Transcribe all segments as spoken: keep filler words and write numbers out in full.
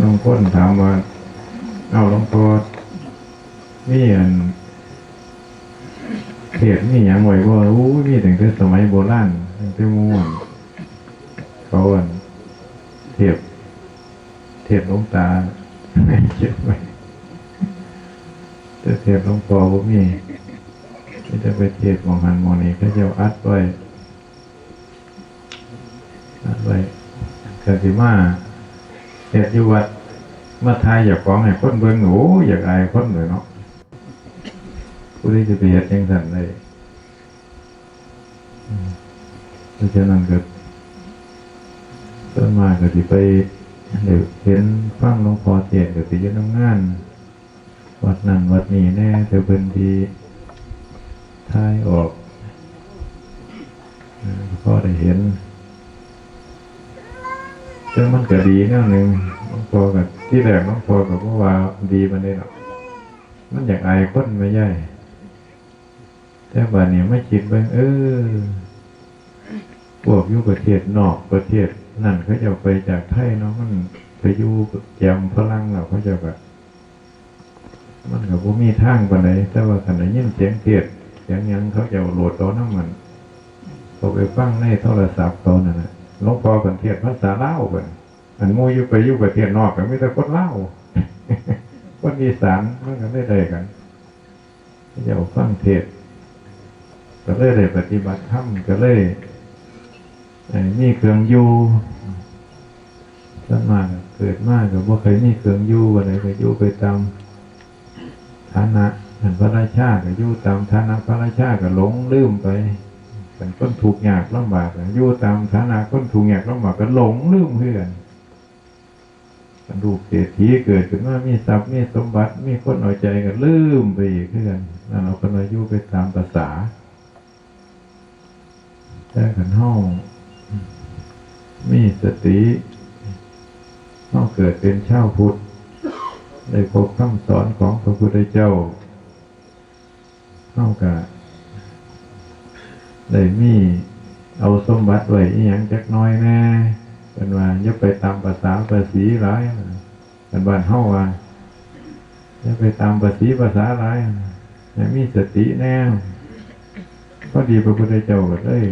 ลางคนถามว่า เอ้า หลวงพ่อ มีอัน เทศน์มีหยังไว้บ่ โอ้ย มีตั้งแต่สมัยโบราณ ตั้งแต่หมู่อัน เขาอัน เทศน์ เทศน์หลวงตา เก็บไว้ แต่เทศน์หลวงพ่อบ่มี มีแต่ไปเทศน์หม่องหั้นหม่องนี้ เขาเจ้าอัดไว้ อัดไว้ ก็สิมาเฮ็ดอยู่วัด มาถ่ายเจ้าของให้คนเบิ่ง โอ้ย อยากอายคนเลยเนาะ ผู้ใดสิไปเฮ็ดจั่งซั้นได้ อืม เพราะฉะนั้นก็ ส่วนมากก็สิไป ได้เห็นฟังหลวงพ่อเทศน์ก็สิอยู่นำงาน วัดนั่นวัดนี้แหน่ แต่เพิ่นสิถ่ายออก เออ พอได้เห็น แต่มันก็ดีแนวหนึ่ง หลวงพ่อก็ ทีแรกหลวงพ่อก็บ่ว่าดีปานใดดอก มันอยากอายคนแม่ยาย แต่บัดนี้มาคิดเบิ่ง เออ พวกอยู่ประเทศนอกประเทศนั่น เขาเจ้าไปจากไทยเนาะ มันไปอยู่แจมฝรั่งแล้ว เขาเจ้าก็ มันก็บ่มีทางปานใด แต่ว่าคันได้ยินเสียงเทศน์ เสียงหยัง เขาเจ้าโหลดเอานำมัน เข้าไปฟังในโทรศัพท์เขานั่นน่ะ หลวงพ่อเพิ่นเทศน์ภาษาลาวเพิ่น อันหมู่อยู่ไปอยู่ประเทศนอกก็มีแต่คนลาว คนอีสาน มันก็ได้ได้กัน เขาเจ้าฟังเทศน์ ก็เลยได้ปฏิบัติธรรม ก็เลย เอ่อ มีเครื่องอยู่ ส่วนมากเกิดมาก็บ่เคยมีเครื่องอยู่ปานใด ก็อยู่ไปตามฐานะ คันพระราชาก็อยู่ตามฐานะพระราชา ก็หลงลืมไป คันคนทุกข์ยากลำบากก็อยู่ตามฐานะคนทุกข์ยากลำบาก ก็หลงลืมคือกัน คันลูกเศรษฐีเกิดขึ้นมามีทรัพย์มีสมบัติ มีคนเอาใจก็ลืมไปอีกคือกัน นั่นล่ะ เพิ่นว่าอยู่ไปตามประสา แต่คันเฮามีสติ เฮาเกิดเป็นชาวพุทธ ได้พบคำสอนของพระพุทธเจ้า เฮาก็ได้มี เอาสมบัติไว้อีหยังจักหน่อยแหน่ เพิ่นว่าอย่าไปตามประสาภาษีหลาย คันบ้านเฮาว่า อย่าไปตามภาษีภาษาหลาย ให้มีสติแหน่ พอดีพระพุทธเจ้าก็เลย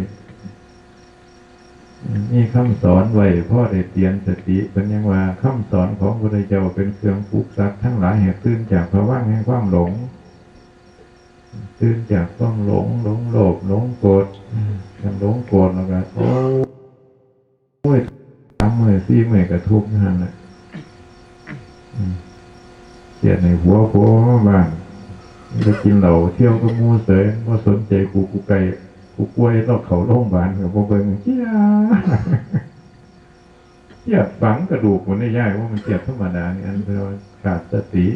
มีคำสอนไว้พอได้เตือนสติ เพิ่นยังว่าคำสอนของพระพุทธเจ้าเป็นเครื่องปลุกสัตว์ทั้งหลายให้ตื่นจากภวังค์แห่งความหลง ตื่นจากความหลง หลงโลภ หลงโกรธ คันหลงโกรธแล้วก็ โอ้ย สามมื้อสี่มื้อก็ทุกข์อยู่หั่นแหละ อืม เครียดให้ผัว ผัวมาบ้าน มันก็กินเหล้าเที่ยวกับหมู่เสย บ่สนใจกู กูไก่ กูป่วย ต้องเข้าโรงพยาบาลก็บ่เบิ่ง เครียด เครียดฝังกระดูกหมดนี่ยาย ว่ามันเครียดธรรมดานี่ อันเรียกว่าขาดสติ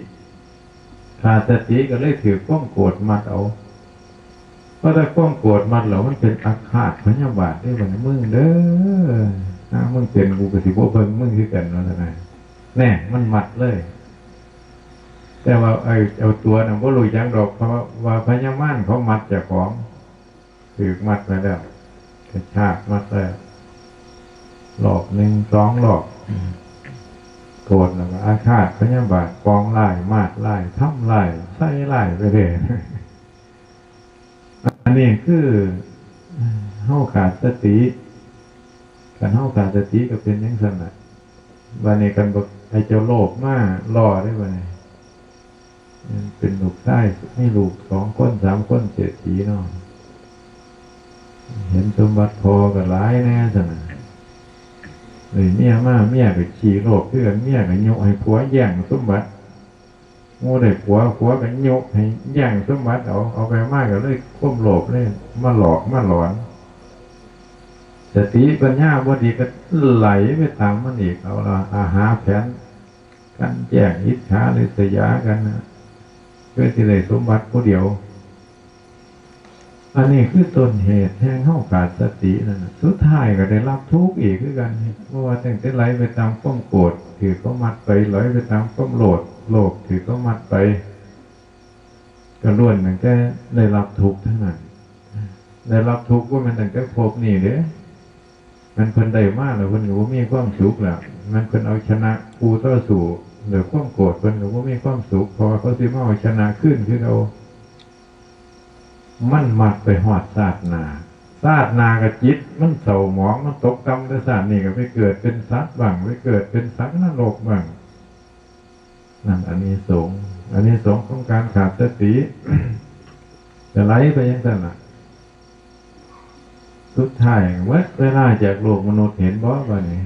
ขาดสติก็เลยถือความโกรธมัดเอา เพราะถ้าความโกรธมัดแล้วมันเป็นอาฆาตพยาบาทได้ บัดนี้ มึงเด้อ ถ้ามึงเป็นกูก็สิบ่เบิ่งมึงคือกัน ว่าซั่นนะ แน่ มันมัดเลย แต่ว่าไอ้เอาตัวน่ะบ่รู้หยังดอก เพราะว่าพญามารเขามัดเจ้าของ ถืกมัดไว้แล้ว กระชากมัดแล้ว รอบหนึ่งสองรอบ โกรธแล้วก็อาฆาตพยาบาท ปองร้าย มาดร้าย ทำร้าย ใส่ร้ายไปเลย อันนี้คือเฮาขาดสติ คันเฮาขาดสติก็เป็นจั่งซั้นน่ะ บัดนี้คันบักไอ้เจ้าโลภมาล่อเด้บัดนี้ เป็นลูกชาย มีลูกสองคนสามคน เศรษฐีเนาะ เห็นสมบัติพ่อก็หลายแหน่ซั้นน่ะ ได้เมียมา เมียก็ขี้โลภคือกัน เมียก็ยุให้ผัวแย่งสมบัติ หมู่ได้ผัว ผัวก็ยุให้แย่งสมบัติเอา เอาไปมาก็เลยความโลภเลยมาหลอกมาหลอน สติปัญญาบ่ดีก็ไหลไปตามมันอีก เอาละ อาหาแผนกันแย่งอิจฉาริษยากันนะ เพื่อสิได้สมบัติผู้เดียว อันนี้คือต้นเหตุแห่งเฮาขาดสตินั่นน่ะ สุดท้ายก็ได้รับทุกข์อีกคือกัน เพราะว่าตั้งแต่ไหลไปตามความโกรธ ถืกเขามัดไป ไหลไปตามความโลภ โลภถืกเขามัดไป ก็ล้วนตั้งแต่ได้รับทุกข์ทั้งนั้น ได้รับทุกข์บ่แม่นตั้งแต่ภพนี้เด้ มันเพิ่นได้มาแล้วเพิ่นก็บ่มีความสุขแล้ว มันเพิ่นเอาชนะคู่ต่อสู้ ด้วยความโกรธเพิ่นก็บ่มีความสุข เพราะว่าเขาสิมาเอาชนะคืนคือเก่า มันมักไปฮอดชาติหน้า ชาติหน้าก็จิตมันเศร้าหมอง มันตกต่ำแต่ชาตินี้ก็ไปเกิดเป็นสัตว์บ้าง ไปเกิดเป็นสัตว์นรกบ้าง นั่นอานิสงส์ อานิสงส์ของการขาดสติ จะไหลไปจั่งซั้นน่ะ สุดท้ายหมดเวลาจากโลกมนุษย์ เห็นบ่บัดนี้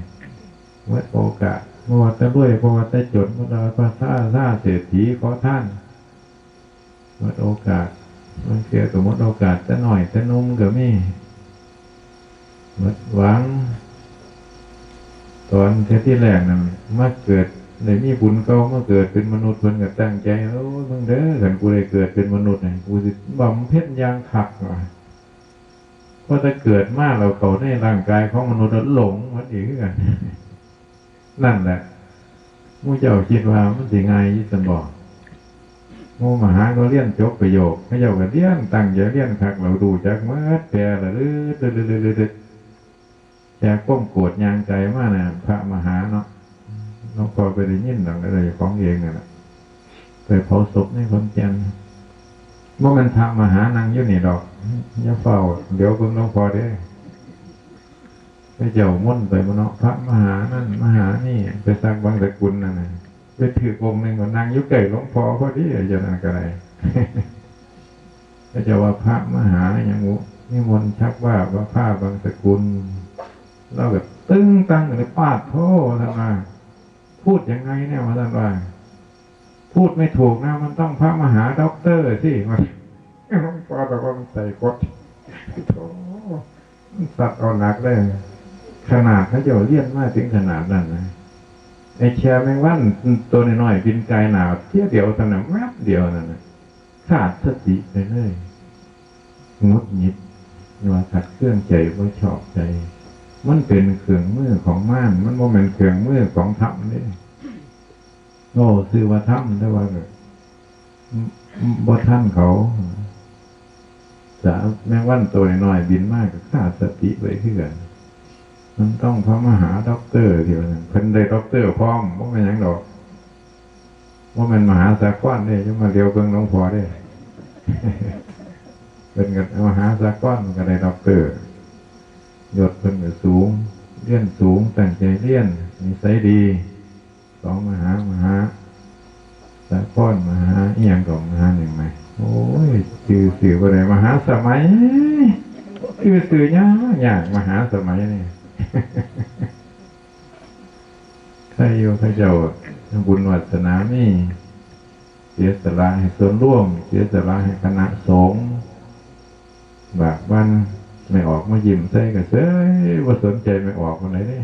หมดโอกาส บ่ว่าแต่รวย บ่ว่าแต่จน บ่ว่าแต่พระซา ซาเศรษฐี ขอทาน หมดโอกาส บางเทื่อก็หมดโอกาสแต่น้อยแต่หนุ่มก็มี หมดหวัง ตอนเทื่อที่แรกนั่น มาเกิด ได้มีบุญเก่า มาเกิดเป็นมนุษย์ เพิ่นก็ตั้งใจ โอ้ย มึงเด้อ คันกูได้เกิดเป็นมนุษย์นี่ กูสิบำเพ็ญอย่างคักว่า พอแต่เกิดมาแล้วเข้าในร่างกายของมนุษย์แล้วหลงหมดอีกคือกัน นั่นแหละ หมู่เจ้าคิดว่ามันสิง่ายอยู่ซั่นบ่ หมู่มหาก็เรียนจบประโยค เขาเจ้าก็เรียนตั้งใจเรียนคัก แล้วรู้จักหมดแปลแล้ว แค่ความโกรธย่างไกลมาน่ะ พระมหาเนาะ หลวงพ่อไปได้ยินดอก อะไรของเองนั่นแหละ ไปเผาศพในขอนแก่น บ่แม่นพระมหานั่งอยู่นี่ดอก อย่าเฝ้า เดี๋ยวเบิ่งหลวงพ่อเด้ ไปเจ้ามนต์ไปบ่เนาะ พระมหานั่นมหานี่ ไปสักบังสกุลนั่นน่ะ ไปถืกองค์หนึ่งก็นั่งอยู่ใกล้หลวงพ่อพอดี เจ้านั่นก็ได้ เขาเจ้าว่าพระมหาหยังบุ นิมนต์ชักว่า ว่าพระบังสกุล เราก็ตึงตังเลย ปาดโธ่ ท่านว่า พูดยังไงเนี่ย ว่าท่านว่า พูดไม่ถูกนะ มันต้องพระมหาด็อกเตอร์สิ ว่า หลวงพ่อบอกว่ามันใส่กด โธ่ มันสัตว์เอาหนักเลย ขนาดเขาเจ้าเรียนมาถึงขนาดนั้นนะ ไอ้แค่แมงวันตัวน้อยๆ บินกายหนาวเที่ยวเดียวเท่านั้น แวบเดียวนั่นน่ะ ขาดสติไปเลย หงุดหงิด ว่าขัดเคืองใจ บ่ชอบใจ มันเป็นเครื่องมือของมาร มันบ่แม่นเครื่องมือของธรรมเด้ โอ้ ชื่อว่าธรรม แต่ว่าก็ บ่ทันเขา สา แมงวันตัวน้อยๆ บินมาก็ขาดสติไปคือกัน มันต้องพระมหาด็อกเตอร์เดียวนั้น เพิ่นได้ด็อกเตอร์พร้อม บ่แม่นหยังดอก บ่แม่นมหาสาครเด้ อย่ามาเลียวเบิ่งหลวงพ่อเด้ เพิ่นก็มหาสาคร มันก็ได้ด็อกเตอร์ ยศเพิ่นก็สูง เรียนสูง ตั้งใจเรียน นิสัยดี สองมหา มหาสาคร มหาอิหยังก็มหาหยังไหม โอ้ย ชื่อ ชื่อบ่ได้ มหาสมัย ชื่อ ชื่อยากยาก มหาสมัยนี่ ใครอยู่ เขาเจ้าบุญวาสนามี เสียสละให้ส่วนรวม เสียสละให้คณะสงฆ์ บากบั่น แม่ออกมายิ้มใส่ก็เซย บ่สนใจแม่ออกปานใดเด้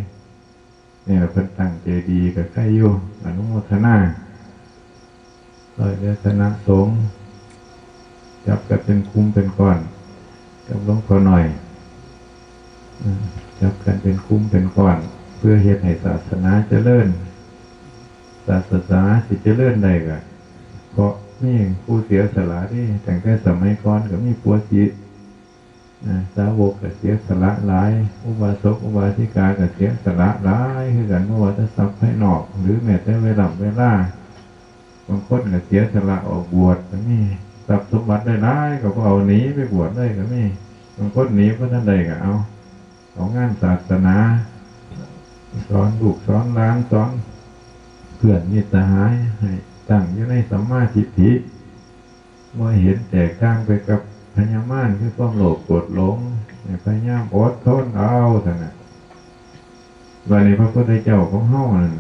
นี่ล่ะเพิ่นตั้งใจดีก็ใครอยู่ อนุโมทนา ซอยเหลือคณะสงฆ์ จับกันเป็นกลุ่มเป็นก้อน กับหลวงพ่อน้อย เอ่อ จับกันเป็นกลุ่มเป็นก้อน เพื่อเฮ็ดให้ศาสนาเจริญ ศาสนาสิเจริญได้ก็เพราะมีผู้เสียสละเด้ ตั้งแต่สมัยก่อนก็มีปัวจิ นะ สาวกก็เสียสละหลาย อุบาสกอุบาสิกาก็เสียสละหลายคือกัน บ่ว่าแต่ทรัพย์ภายนอก หรือแม้แต่เวลา เวลา บางคนก็เสียสละออกบวชก็มี ทรัพย์สมบัติได้หลายก็บ่เอา หนีไปบวชเลยก็มี บางคนหนีบ่ทันได้ก็เอา เอางานศาสนา สอนลูกสอนหลาน สอนเพื่อนมิตรสหาย ให้ตั้งอยู่ในสัมมาทิฏฐิ บ่เห็นแตกต่างไปกับพยามาร คือความโลภโกรธหลง ให้พยายามอดทนเอาเท่านั้น บัดนี้พระพุทธเจ้าของเฮานั่น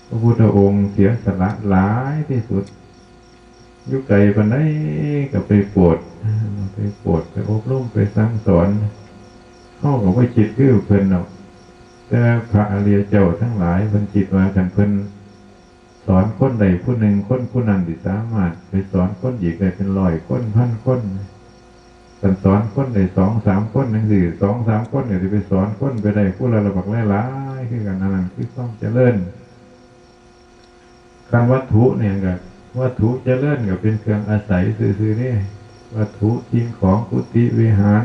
พระพุทธองค์เสียสละหลายที่สุด อยู่ไกลปานใดก็ไปโปรด ไปโปรด ไปอบรม ไปสั่งสอน เฮาก็บ่คิดคือเพิ่นดอก แต่พระอริยเจ้าทั้งหลายเพิ่นคิดว่าคันเพิ่นสอนคนใดผู้หนึ่ง คนผู้นั้นสิสามารถไปสอนคนอีกได้เป็นร้อยคน พันคน คันสอนคนได้สองสามคนจั่งซี้ สองสามคนก็สิไปสอนคนไปได้ผู้ละละบักหลายๆ คือกัน อันนั้นคือความเจริญ คันวัตถุเนี่ยก็ วัตถุเจริญก็เป็นเครื่องอาศัยซื่อๆ เด้ วัตถุสิ่งของ กุฏิวิหาร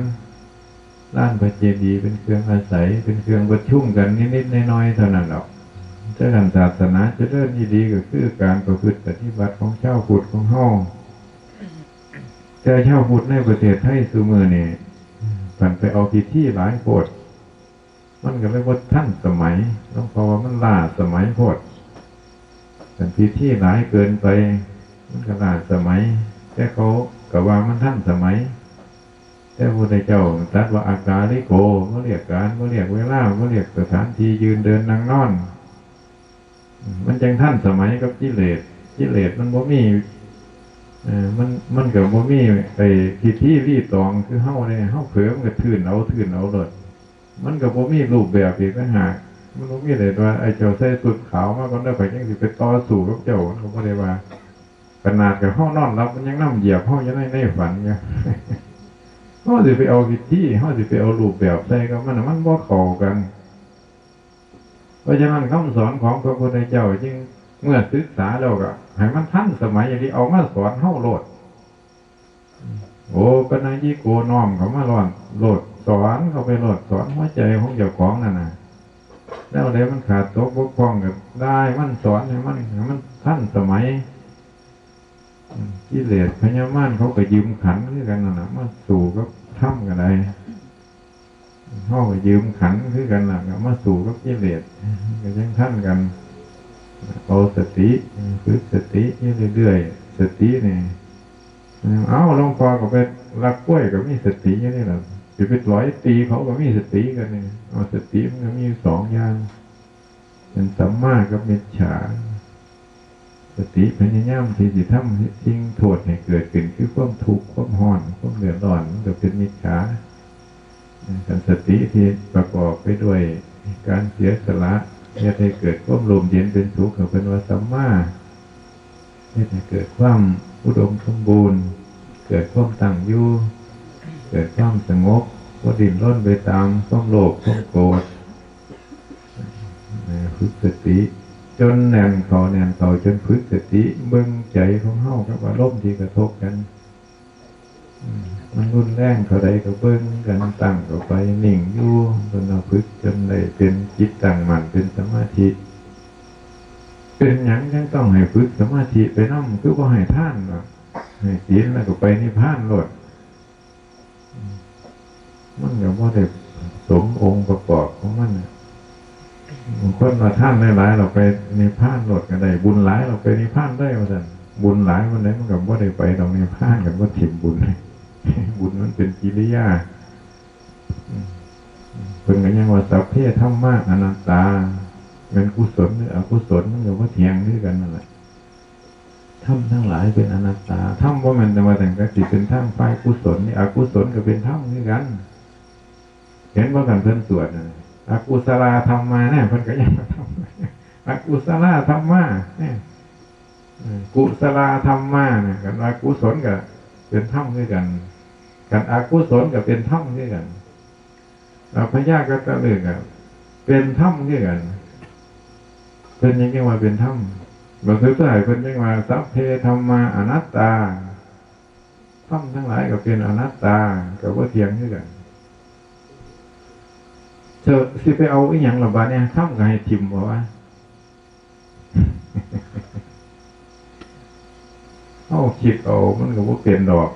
ลานพระเจดีย์เป็นเครื่องอาศัย เป็นเครื่องประชุมกันนิดๆ หน่อยๆ เท่านั้นดอก แต่คันศาสนาเจริญอีหลีก็คือการประพฤติปฏิบัติของชาวพุทธของเฮา แต่ชาวพุทธในประเทศไทยซุมื้อนี่ ผันไปเอาพิธีหลายโพด มันก็เลยบ่ทันสมัย หลวงพ่อว่ามันล้าสมัยโพด คันพิธีหลายเกินไป มันก็ล้าสมัย แต่เขาก็ว่ามันทันสมัย แต่พระพุทธเจ้าตรัสว่าอากาลิโก บ่เรียกกาล บ่เรียกเวลา บ่เรียกสถานที่ยืนเดินนั่งนอน มันจั่งทันสมัยกับกิเลส กิเลสมันบ่มี เอ่อ มัน มันก็บ่มีไอ้พิธีรีตองคือเฮาเด้ เฮาเผลอมันก็ทื่นเอา ทื่นเอาโลด มันก็บ่มีรูปแบบอีกต่างหาก มันบ่มีเลยว่าไอ้เจ้าใส่ชุดขาวมาก่อนเด้อ ข้อยจั่งสิไปต่อสู้กับเจ้า มันก็บ่ได้ว่า ขนาดกับเฮานอนหลับมันยังนำเหยียบเฮาอยู่ใน ในฝันอยู่ เฮาสิไปเอาพิธี เฮาสิไปเอารูปแบบใส่กับมันน่ะ มันบ่เข้ากัน เพราะฉะนั้นคำสอนของพระพุทธเจ้าจึงเมื่อศึกษาแล้วก็ให้มันทันสมัยอย่างที่เอามาสอนเฮาโลด โอปัญญิโก น้อมเข้ามาโลด สอนเข้าไปโลด สอนหัวใจของเจ้าของนั่นน่ะ แล้วใดมันขาดตกบกพร่องก็ได้มันสอนให้มัน ให้มันทันสมัย อืม กิเลสพยามารเขาก็ยืมขันธ์คือกันนั่นน่ะ มาสู้กับธรรมก็ได้ เฮาก็ยืมขันธ์คือกันล่ะ ก็มาสู้กับกิเลส ก็ยังทันกัน เอาสติ ฝึกสติอยู่เรื่อยๆ สตินี่ เอ้า หลวงพ่อก็ไปลักกล้วยก็มีสติอยู่นี่แหละ สิไปต่อยตีเขาก็มีสติกันนี่ เอา สติมันก็มีอยู่สองอย่าง เป็นสัมมากับมิจฉา สติพยายามที่สิทำสิ่งโทษให้เกิดขึ้น คือความทุกข์ ความร้อน ความเดือดร้อน มันก็เป็นมิจฉา คันสติที่ประกอบไปด้วยการเสียสละ เฮ็ดให้เกิดความร่มเย็นเป็นสุข ก็เป็นว่าสัมมา เฮ็ดให้เกิดความอุดมสมบูรณ์ เกิดความตั้งอยู่ เกิดความสงบ บ่ดิ้นรนไปตามความโลภ ความโกรธ นะ ฝึกสติ จนแน่นเข้า แน่นเข้า จนฝึกสติ เบิ่งใจของเฮากับอารมณ์ที่กระทบกัน อืม มันรุนแรงเท่าใดก็เบิ่งกัน ตั้งเข้าไป นิ่งอยู่ จนเราฝึกจนได้เป็นจิตตั้งมั่น เป็นสมาธิ เป็นหยังยังต้องให้ฝึกสมาธิไปนำ คือบ่ให้ทานล่ะ ให้ศีลแล้วก็ไปนิพพานโลด อืม มันก็บ่ได้สมองค์ประกอบของมันน่ะ บางคนว่าทานหลายๆ เราไปนิพพานโลดก็ได้ บุญหลายเราไปนิพพานได้ว่าซั่น บุญหลายมันได้มันก็บ่ได้ไปดอกนิพพาน กันบ่ถิ่มบุญ บุญมันเป็นกิริยา อืม เพิ่นก็ยังว่าสัพเพธัมมาอนัตตา แม่นกุศลหรืออกุศลมันก็บ่เที่ยงคือกันนั่นแหละ ธรรมทั้งหลายเป็นอนัตตา ธรรมบ่แม่นแต่ว่าแต่งก็สิเป็นทางฝ่ายกุศลนี่ อกุศลก็เป็นธรรมคือกัน เห็นบ่ คันเพิ่นสวดน่ะ อกุศลาธัมมาเนี่ย เพิ่นก็ยังว่าธรรม อกุศลาธัมมาเนี่ย เออ กุศลาธัมมาเนี่ย คันว่ากุศลก็เป็นธรรมคือกัน คันอกุศลก็เป็นธรรมคือกัน อัพยากตฤกษ์อะ เป็นธรรมคือกัน เพิ่นยังเรียกว่าเป็นธรรม บางทีเพิ่นให้เพิ่นยังว่าสัพเพธัมมาอนัตตา ธรรมทั้งหลายก็เป็นอนัตตา ก็บ่เที่ยงคือกัน เธอสิไปเอาอีหยังล่ะบาดเนี่ย ธรรมก็ให้ถิ่มบ่วะ เฮาคิดเอามันก็บ่เป็นดอก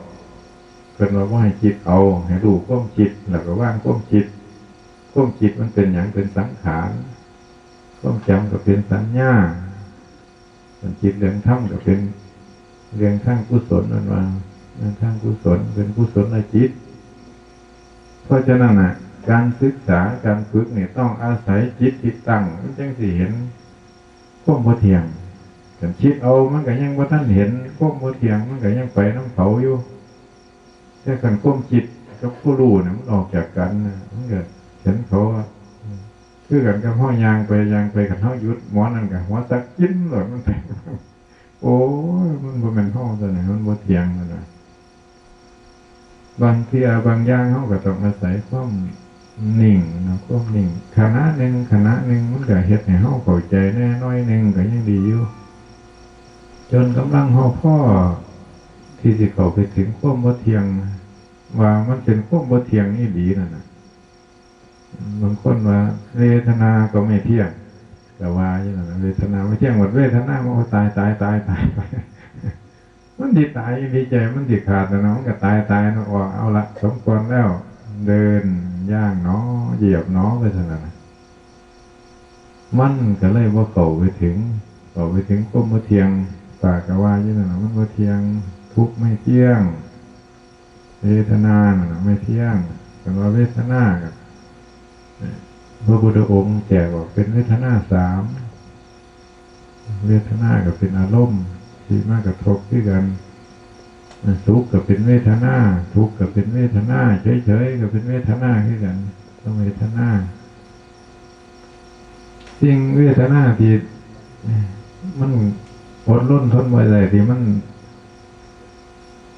เพิ่นว่าบ่ให้คิดเอา ให้รู้ความคิด แล้วก็วางความคิด ความคิดมันเป็นหยัง เป็นสังขาร ความจำก็เป็นสัญญา มันคิดเรื่องธรรมก็เป็นเรื่องทางกุศลนั่นว่า เรื่องทางกุศลเป็นกุศลจิต เพราะฉะนั้นน่ะ การศึกษา การฝึกเนี่ยต้องอาศัยจิตที่ตั้ง มันจั่งสิเห็นความบ่เที่ยง คันคิดเอามันก็ยังบ่ทันเห็นความบ่เที่ยง มันก็ยังไปนำเขาอยู่ แต่คันความคิดกับผู้รู้เนี่ยมันออกจากกันน่ะ มันก็เห็นเขาว่า คือกันกับเฮาย่างไปย่างไป คันเฮาหยุด หมอนั่นก็หัวสักกินโลด มัน โอ้ย มันบ่แม่นเฮาตัวนี้ มันบ่เที่ยงนั่นน่ะ บางเทื่อบางอย่างเฮาก็ต้องอาศัยความนิ่งนะ ความนิ่ง ขณะหนึ่ง ขณะหนึ่งมันก็เฮ็ดให้เฮาเข้าใจแน่น้อยหนึ่งก็ยังดีอยู่ จนกำลังเฮาพอที่สิเข้าไปถึงความบ่เที่ยง ว่ามันเป็นความบ่เที่ยงอีหลีนั่นน่ะ บางคนว่าเวทนาก็ไม่เที่ยง ก็ว่าอยู่นั่นน่ะ เวทนาไม่เที่ยง หมดเวทนามันก็ตาย ตาย ตาย ตายไป มันสิตายอีหลี ใจมันสิขาดแล้วนะ มันก็ตาย ตายเนาะ ออก เอาละ สมควรแล้ว เดินย่างหนอ เหยียบหนอ ไปซั่นน่ะนะ มันก็เลยบ่เข้าไปถึง เข้าไปถึงความบ่เที่ยง ปากก็ว่าอยู่นั่นน่ะ มันบ่เที่ยง ทุกข์ไม่เที่ยง เวทนานั่นน่ะไม่เที่ยง แต่ว่าเวทนาก็ พระพุทธองค์แจกออกเป็นเวทนาสาม เวทนาก็เป็นอารมณ์ที่มากระทบคือกัน สุขก็เป็นเวทนา ทุกข์ก็เป็นเวทนา เฉยๆก็เป็นเวทนาคือกัน ต้องเวทนา สิ่งเวทนาที่มันอดรนทนบ่ได้ ที่มัน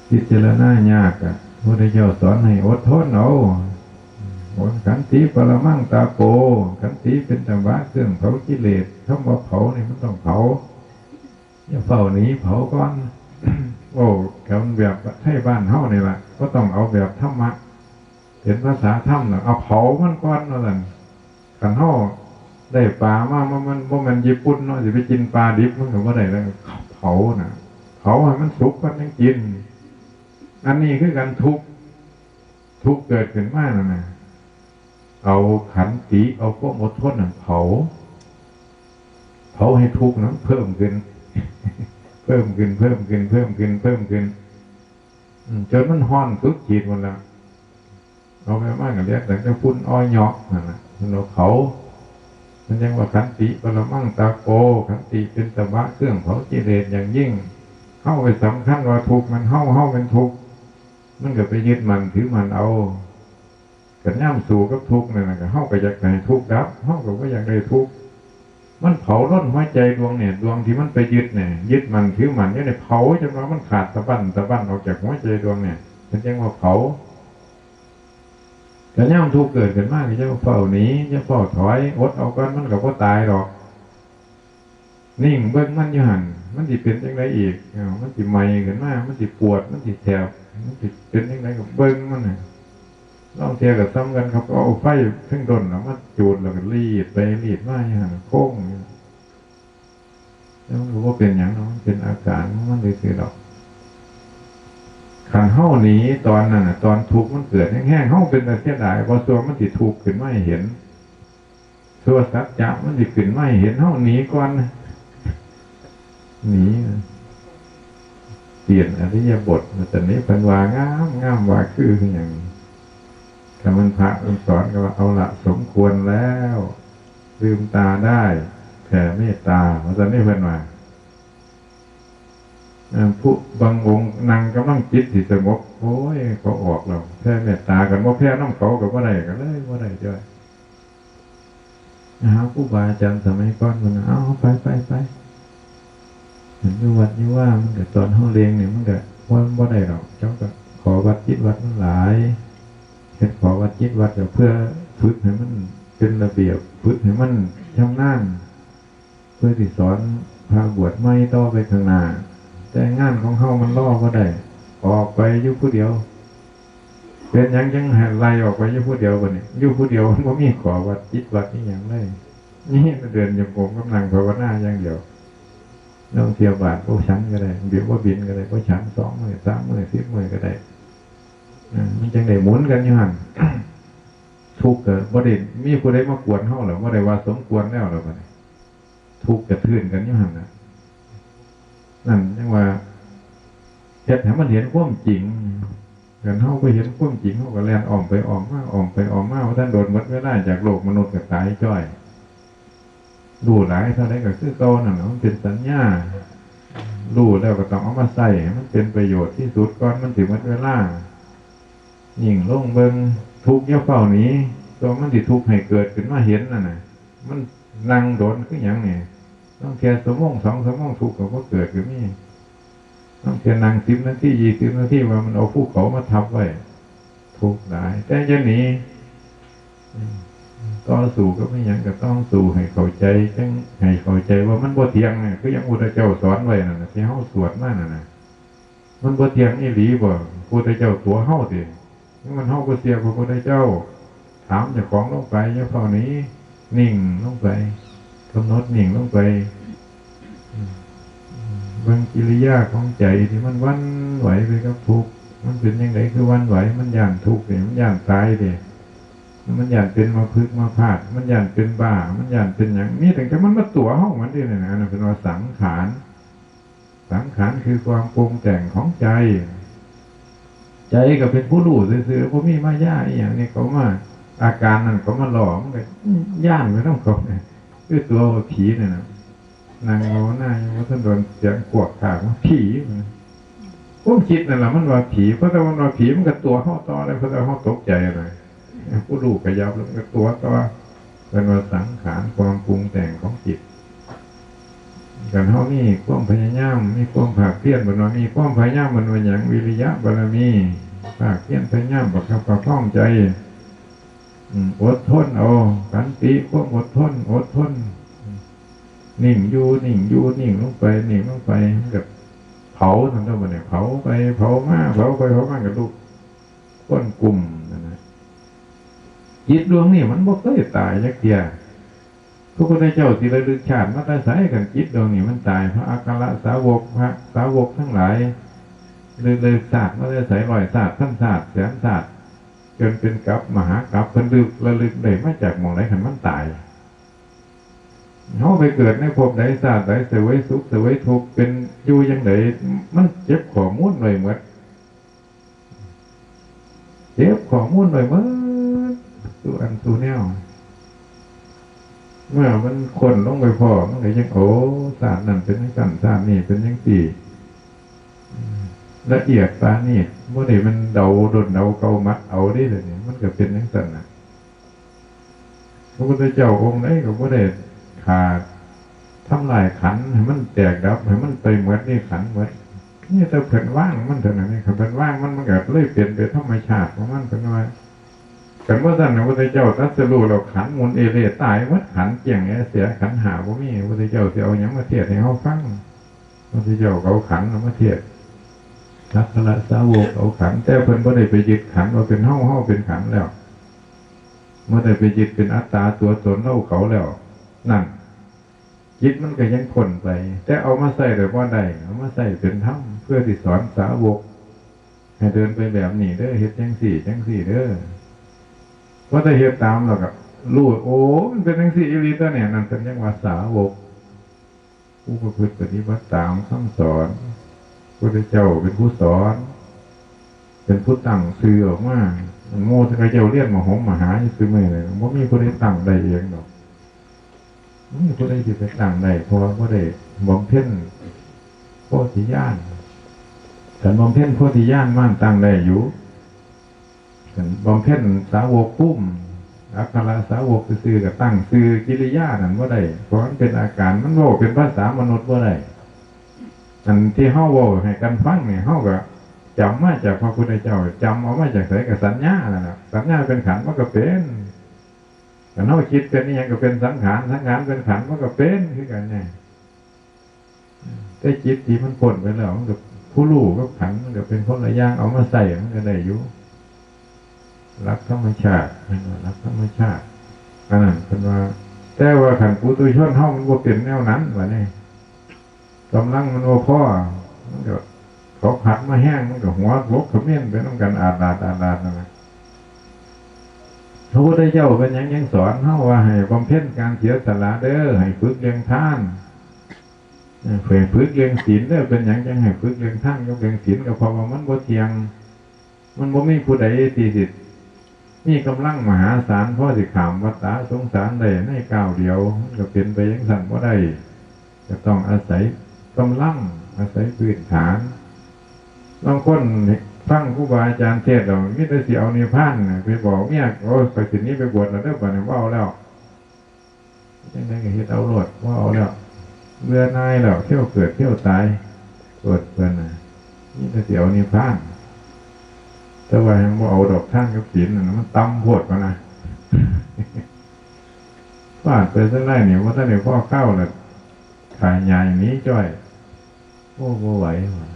พิจารณายากอะ พระพุทธเจ้าสอนให้อดทนเอา อด ขันติปรมังตาโป ขันติเป็นตบะเครื่องเผากิเลส คำว่าเผานี่มันต้องเผา อย่าเฝ้าหนี เผาก่อน โอ้ แถวแบบไทยบ้านเฮานี่ล่ะ บ่ต้องเอาแบบธรรมะ เป็นภาษาธรรมน่ะ เอาเผามันก่อนว่าซั่น คันเฮาได้ปลามา มัน มันบ่แม่นญี่ปุ่นเนาะ สิไปกินปลาดิบมันก็บ่ได้แล้ว เผาน่ะ เผาให้มันสุกก่อนจั่งกิน อันนี้คือกัน ทุกข์ ทุกข์เกิดขึ้นมานั่นน่ะ เอาขันติ เอาความอดทนนั่นเผา เผาให้ทุกข์นั้นเพิ่มขึ้น เพิ่มขึ้น เพิ่มขึ้น เพิ่มขึ้น เพิ่มขึ้น อืม จนมันฮ้อนสุดขีดหมดแล้ว เอาไปมากกับเรียกแต่จะฝุ่นอ้อยเหยาะนั่นน่ะ มันเอาเผา มันยังว่าขันติปรมังตาโก ขันติเป็นตบะเครื่องเผากิเลสอย่างยิ่ง เฮาไปสำคัญว่าทุกข์มันเฮา เฮาเป็นทุกข์ มันก็ไปยึดมั่นถือมั่นเอา กันย่ำสู้กับทุกข์นั่นน่ะ ก็เฮาก็อยากให้ทุกข์ดับ เฮาก็บ่อยากได้ทุกข์ มันเผาลนหัวใจดวงเนี่ย ดวงที่มันไปยึดเนี่ย ยึดมั่นถือมั่นอยู่เนี่ย เผาจนว่ามันขาดสะบั้นสะบั้นออกจากหัวใจดวงเนี่ย มันจั่งว่าเผา กันย่ำทุกข์เกิดขึ้นมาก็อย่าเฝ้าหนี อย่าเฝ้าถอย อดเอาก่อน มันก็บ่ตายดอก นิ่งเบิ่งมันอยู่หั่น มันสิเป็นจั่งใดอีก เอ้า มันสิไหม้ขึ้นมา มันสิปวด มันสิแสบ มันสิเป็นจั่งใดก็เบิ่งมันน่ะ ลางเทื่อก็ส่ำกันครับ เอาไฟเทิงด้นน่ะมาจูด แล้วก็ลีดไปลีดมาอยู่หั่นน่ะ โค้งอยู่ แล้วมันก็บ่เป็นหยังเนาะ มันเป็นอาการของมันซื่อๆดอก คันเฮาหนีตอนนั้นน่ะ ตอนทุกข์มันเกิดแฮงๆ เฮาเป็นตาเสียดาย บ่ซั่วมันสิทุกข์ขึ้นมาให้เห็น ซั่วสัจจะมันสิขึ้นมาให้เห็น เฮาหนีก่อน หนี เปลี่ยนอิริยาบถ แต่นี้เพิ่นว่างาม งามว่าคือหยัง ถ้ามันพระเพิ่นสอนก็ว่า เอาละ สมควรแล้ว ลืมตาได้ แผ่เมตตา ว่าซั่นนี่เพิ่นว่า อ่า ผู้บางองค์นั่งกำลังจิตสิสงบ โอ้ย เขาออกแล้ว แผ่เมตตากัน บ่แผ่นำเขาก็บ่ได้ ก็เลยบ่ได้จ้อย หาครูบาอาจารย์สมัยก่อนเพิ่นน่ะ เอา ไป ไป ไป เห็นอยู่วัดอยู่ว่า มันก็ตอนเฮาเรียนนี่ มันก็บ่ บ่ได้ดอก เจ้าก็ขอวัดจิตวัดมันหลาย เฮ็ดขอวัดจิตวัดก็เพื่อฝึกให้มันเป็นระเบียบ ฝึกให้มันชำนาญ เพื่อสิสอนพระบวชใหม่ต่อไปข้างหน้า แต่งานของเฮามันรอบ่ได้ ออกไปอยู่ผู้เดียว เป็นหยังจั่งให้ไล่ออกไปอยู่ผู้เดียวบัดนี้ อยู่ผู้เดียวมันบ่มีขอวัดจิตวัดอีหยังเลย นี่เดินจงกรมกับนั่งภาวนาอย่างเดียว ลางเทื่อบาตรบ่ฉันก็ได้ เดี๋ยวบ่บิณฑบาตก็ได้ บ่ฉันสองมื้อ สามมื้อ สิบมื้อก็ได้ อ่า มันจั่งได้หมุนกันอยู่หั่น ทุกข์ก็บ่ได้มีผู้ใดมากวนเฮาแล้ว บ่ได้ว่าสมควรแล้วล่ะบัดนี้ ทุกข์กระทื่นกันอยู่หั่นน่ะ นั่นจั่งว่า เฮ็ดให้มันเห็นความจริง คันเฮาบ่เห็นความจริง เฮาก็แล่นอ้อมไปอ้อมมา อ้อมไปอ้อมมา บ่ทันโดนหมดเวลาจากโลกมนุษย์ก็ตายจ้อย รู้หลายเท่าใดก็คือเก่านั่นล่ะ มันเป็นสัญญา รู้แล้วก็ต้องเอามาใช้ให้มันเป็นประโยชน์ที่สุดก่อนมันสิหมดเวลา ยิ่งลงเบิ่ง ทุกข์อย่าเฝ้าหนี ตัวมันสิทุกข์ให้เกิดขึ้นมาเห็นนั่นน่ะ มันนั่งโดนคือหยังนี่ ลางเทื่อชั่วโมงสองชั่วโมงทุกข์ก็บ่เกิดก็มี ลางเทื่อนั่งสิบนาที ยี่สิบนาที ว่ามันเอาภูเขามาทับไว้ ทุกข์หลาย แต่อย่าหนี อืม ต่อสู้กับอิหยังก็ต้องสู้ให้เข้าใจ จั่งให้เข้าใจว่ามันบ่เที่ยงนี่ คืออย่างพุทธเจ้าสอนไว้นั่นน่ะ ที่เฮาสวดมานั่นน่ะ มันบ่เที่ยงอีหลีบ่ พุทธเจ้าตั๋วเฮาติ มันเฮาบ่เชื่อพระพุทธเจ้า ถามเจ้าของลงไป อย่าเฝ้าหนี นิ่งลงไป กำหนดนิ่งลงไป เบิ่งกิริยาของใจที่มันหวั่นไหวไปกับทุกข์ มันเป็นจั่งใดคือหวั่นไหว มันย้านทุกข์นี่ มันย้านตายเด้ มันย้านเป็นมาพึกษ์มาพาด มันย้านเป็นบ้า มันย้านเป็นหยัง มีตั้งแต่มันมาตั๋วเฮามันเด้นั่นน่ะ อันนั้นเพิ่นว่าสังขาร สังขารคือความปรุงแต่งของใจ ใจก็เป็นผู้รู้ซื่อๆ บ่มีมายาอีหยังนี่ เขามา อาการนั่นเขามาหลอก มันก็ย้านไปนำเขาเนี่ย คือตั๋วว่าผีนั่นน่ะ นั่งภาวนาอยู่ บ่ทันโดนเสียงขวกขากมา ผี ความคิดนั่นล่ะมันว่าผี เพราะแต่มันว่าผีมันก็ตั๋วเฮาต่อเลย เพราะแต่เฮาตกใจอะไร ผู้รู้ขยับแล้วมันก็ตั๋วต่อ เพิ่นว่าสังขารความปรุงแต่งของจิต คันเฮามีความพยายาม มีความภาคเพียร เพิ่นว่ามีความพยายาม เพิ่นว่าหยัง วิริยะบารมี ภาคเพียรพยายามประคับประคองใจ อืม อดทนเอา ขันติ ความอดทน อดทน นิ่งอยู่ นิ่งอยู่ นิ่งลงไป นิ่งลงไป มันก็เผา ซั่นเด้อ บัดนี้ เผาไป เผามา เผาไป เผามา ก็ลุก คนกลุ่มนั่นนะ จิตดวงนี้มันบ่เคยตายจักเทื่อ พระพุทธเจ้าสิระลึกชาติมาแต่ไส คันจิตดวงนี้มันตาย พระอัครสาวก พระสาวกทั้งหลาย ระลึกชาติมาแต่ไส ร้อยชาติ พันชาติ แสนชาติ จนเป็นกัปปะมหากัปปะ เพิ่นระลึก ระลึกได้มาจากหม่องใด คันมันตาย เฮาไปเกิดในภพใดชาติใด เสวยสุขเสวยทุกข์ เป็นอยู่จั่งใด มันเก็บข้อมูลไว้หมด เก็บข้อมูลไว้หมด สู่อันสู่แนว เมื่อมันค้นลงไปพ้อ มันก็ยัง โอ้ ชาตินั้นเป็นจั่งซั้น ชาตินี้เป็นจั่งซี้ ละเอียดปานนี้ บ่ได้มันเดาด้นเดาเกามัดเอาเด้ เดี๋ยวนี้มันก็เป็นจั่งซั้นน่ะ พระพุทธเจ้าองค์ใดก็บ่ได้ฆ่าทำลายขันธ์ให้มันแตกดับ ให้มันไปหมดในขันธ์หมด มีแต่เพิ่นวางมันเท่านั้นเอง คันเพิ่นวางมัน มันก็เลยเป็นไปธรรมชาติของมัน เพิ่นว่า คันบ่ซั้นพระพุทธเจ้าตรัสรู้แล้ว ขันธ์หมุนเอเล่ตายหมด ขันธ์เกลี้ยงแอเสีย ขันธ์ห้าบ่มี พระพุทธเจ้าสิเอาหยังมาเทศน์ให้เฮาฟัง พระพุทธเจ้าก็เอาขันธ์มาเทศน์ อัครสาวกเอาขันธ์ แต่เพิ่นบ่ได้ไปยึดขันธ์ว่าเป็นเฮา เฮาเป็นขันธ์แล้ว บ่ได้ไปยึดเป็นอัตตาตัวตนเราเขาแล้ว นั่น จิตมันก็ยังพ้นไป แต่เอามาใช้ได้บ่ได้ เอามาใช้เป็นธรรม เพื่อที่สอนสาวก ให้เดินไปแบบนี้เด้อ เฮ็ดจั่งซี้ จั่งซี้เด้อ พอได้เฮ็ดตามแล้วก็รู้ โอ้ มันเป็นจั่งซี้อีหลีตัวเนี่ย นั่นเพิ่นยังว่าสาวก ผู้ประพฤติปฏิบัติตามคำสอน พระพุทธเจ้าเป็นผู้สอน เป็นผู้ตั้งชื่อออกมา หมู่เขาเจ้าเรียนมหมหาอยู่ซุมื้อนี้ บ่มีผู้ใดตั้งได้เองดอก บ่มีผู้ใดสิไปตั้งได้ เพราะว่าบ่ได้บำเพ็ญโพธิญาณ คันบำเพ็ญโพธิญาณมาตั้งได้อยู่ คันบำเพ็ญสาวกภูมิ อัครสาวกซื่อๆ ก็ตั้งชื่อกิริยานั่นบ่ได้ เพราะมันเป็นอาการ มันเว้าเป็นภาษามนุษย์บ่ได้ อันที่เฮาเว้าให้กันฟังนี่ เฮาก็จำมาจากพระพุทธเจ้า จำเอามาจากไส ก็สัญญานั่นน่ะ สัญญาเป็นขันธ์มันก็เป็น คันเฮาคิดเป็นอิหยังก็เป็นสังขาร สังขารเป็นขันธ์มันก็เป็นคือกันแน่ แต่จิตที่มันพ้นไปแล้ว มันก็ผู้รู้กับขันธ์มันก็เป็นคนละอย่าง เอามาใช้มันก็ได้อยู่ หลักธรรมชาติ แม่นบ่ หลักธรรมชาติ อันนั้นเพิ่นว่า แต่ว่าคันปุถุชนเฮามันบ่เป็นแนวนั้น บัดนี้ กำลังมันบ่พอ มันก็ เขาผัดมาแฮง มันก็หัวบกเขม้นไปนำกัน อาดลาด อาดลาดนั่นน่ะ พระพุทธเจ้าเป็นหยังยังสอนเฮาว่าให้บำเพ็ญการเสียสละเด้อ ให้ฝึกเลี้ยงทาน เออ ให้ฝึกเลี้ยงศีลเด้อ เป็นหยังจั่งให้ฝึกเลี้ยงทานกับเลี้ยงศีล ก็เพราะว่ามันบ่เที่ยง มันบ่มีผู้ใดที่สิมีกำลังมหาศาลพอสิข้ามวัฏฏะสงสารได้ในก้าวเดียว มันก็เป็นไปจั่งซั้นบ่ได้ ก็ต้องอาศัยกำลัง อาศัยพื้นฐาน บางคนฟังครูบาอาจารย์เทศน์แล้ว มีแต่สิเอานิพพานน่ะ ไปบอกเมีย โอ้ย ข้อยสิหนีไปบวชแล้วเด้อ บัดนี้บ่เอาแล้ว จั่งใด๋ก็เฮ็ดเอาโลด บ่เอาแล้ว เบื่อหน่ายแล้ว เที่ยวเกิดเที่ยวตาย โลดเพิ่นน่ะ มีแต่สิเอานิพพาน แต่ว่ายังบ่เอาดอก ทานกับศีลนั่นน่ะ มันต่ำโพด พะนะ ฟาดไปซะได้นี่ บ่ทันได้พอคาวแล้ว ขายใหญ่หนีจ้อย โอ้ บ่ไหวว่ะ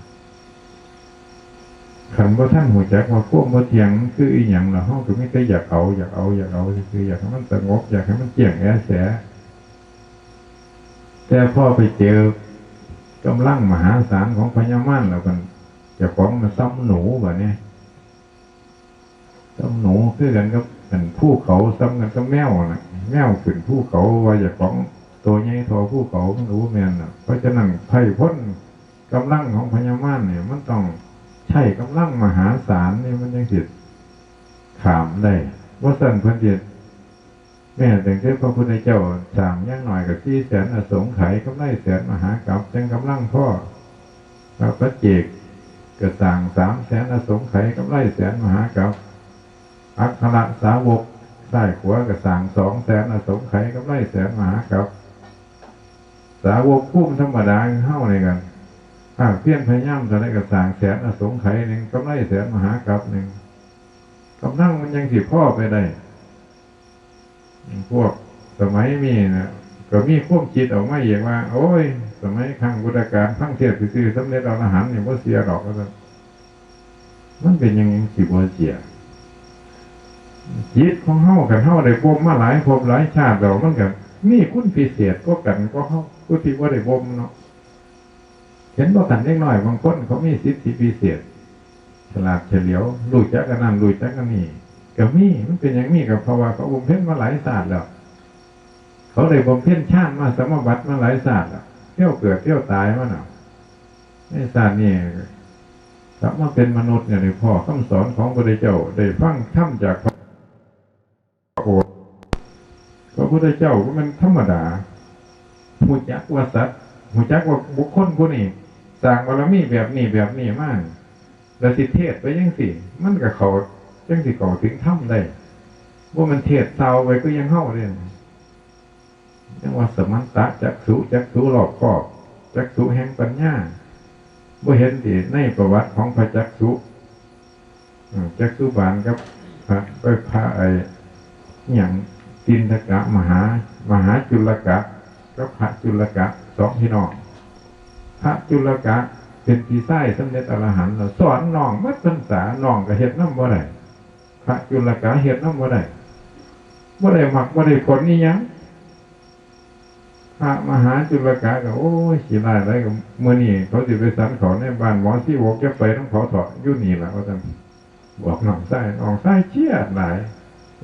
คันบ่ทันรู้จักว่าความบ่เที่ยงมันคืออิหยังแล้ว เฮาก็มีแต่อยากเอา อยากเอา อยากเอาซื่อๆ อยากให้มันสงบ อยากให้มันเกลี้ยงแอแส แต่พอไปเจอกำลังมหาศาลของพญามารแล้วกัน เจ้าของมันซ้ำหนูบัดนี้ ซ้ำหนูคือกันกับอันภูเขา ซ้ำกันกับแมวน่ะ แมวขึ้นภูเขาว่าเจ้าของตัวใหญ่เท่าภูเขา มันรู้แม่นน่ะ เพราะฉะนั้นไพร่พ้นกำลังของพญามารเนี่ย มันต้องใช้กำลังมหาศาลนี่มันยังสิข้ามได้ บ่ซั้นเพิ่นสิ แม้ตั้งแต่พระพุทธเจ้าสร้างอย่างน้อยก็สี่แสนอสงไขย กำไรแสนมหากัป จั่งกำลังพอ พระปัจเจกก็สร้างสามแสนอสงไขย กำไรแสนมหากัป อัครสาวกซ้ายขวาก็สร้างสองแสนอสงไขย กำไรแสนมหากัป สาวกภูมิธรรมดาเฮานี่กัน ภาคเพียรพยายามเท่าใดก็สร้างแสนอสงไขยหนึ่ง กำไรแสนมหากัปหนึ่ง กำลังมันยังสิพอไปได้ พวกสมัยนี้นะ ก็มีความคิดออกมาอีกว่า โอ้ย สมัยครั้งพุทธกาลฟังเทศน์ซื่อๆ สำเร็จอรหันต์นี่บ่เสียดอก ว่าซั่น มันเป็นหยังสิบ่เสีย จิตของเฮา คันเฮาได้บ่มมาหลายภพหลายชาติแล้ว มันก็มีคุณพิเศษกว่ากัน กว่าเฮาผู้ที่บ่ได้บ่มเนาะ เห็นบ่ คันเด็กน้อยบางคนเขามีสิทธิพิเศษ ฉลาดเฉลียว รู้จักอันนั้น รู้จักอันนี้ ก็มี มันเป็นหยังมี ก็เพราะว่าเขาบำเพ็ญมาหลายชาติแล้ว เขาได้บำเพ็ญฌานมา สมาบัติมาหลายชาติแล้ว เที่ยวเกิดเที่ยวตายมาน่ะ ในชาตินี้กลับมาเป็นมนุษย์เนี่ย ได้พ้อคำสอนของพระพุทธเจ้า ได้ฟังธรรมจากพระโอษฐ์ พระพุทธเจ้าบ่แม่นธรรมดา ฮู้จักว่าสัตว์ ฮู้จักว่าบุคคลผู้นี้สร้างบารมีแบบนี้แบบนี้มา แล้วสิเทศน์ไปจั่งซี้ มันก็เข้า จั่งสิเข้าถึงธรรมได้ บ่แม่นเทศน์เซาไปคือยังเฮาเด้ จั่งว่าสมันตะจักขุ จักขุรอบคอบ จักขุแห่งปัญญา บ่เห็นติในประวัติของพระจักขุ อืม จักขุบาลกับพระ ไปพระไอ้หยัง ตินทกะมหา มหาจุลกะ กับพระจุลกะ สองพี่น้อง พระจุลกะเป็นพี่ชายสำเร็จอรหันต์แล้ว สอนน้องหมดพรรษา น้องก็เฮ็ดนำบ่ได้ พระจุลกะเฮ็ดนำบ่ได้ บ่ได้มรรคบ่ได้ผลอีหยัง พระมหาจุลกะก็ โอ้ย ขี้ร้ายหลาย ก็มื้อนี้เขาสิไปสันเขาในบ้านหมอชีวก จะไปนำเขาเถาะ อยู่นี่ล่ะ ว่าซั่น บอกน้องชาย น้องชายเครียดหลาย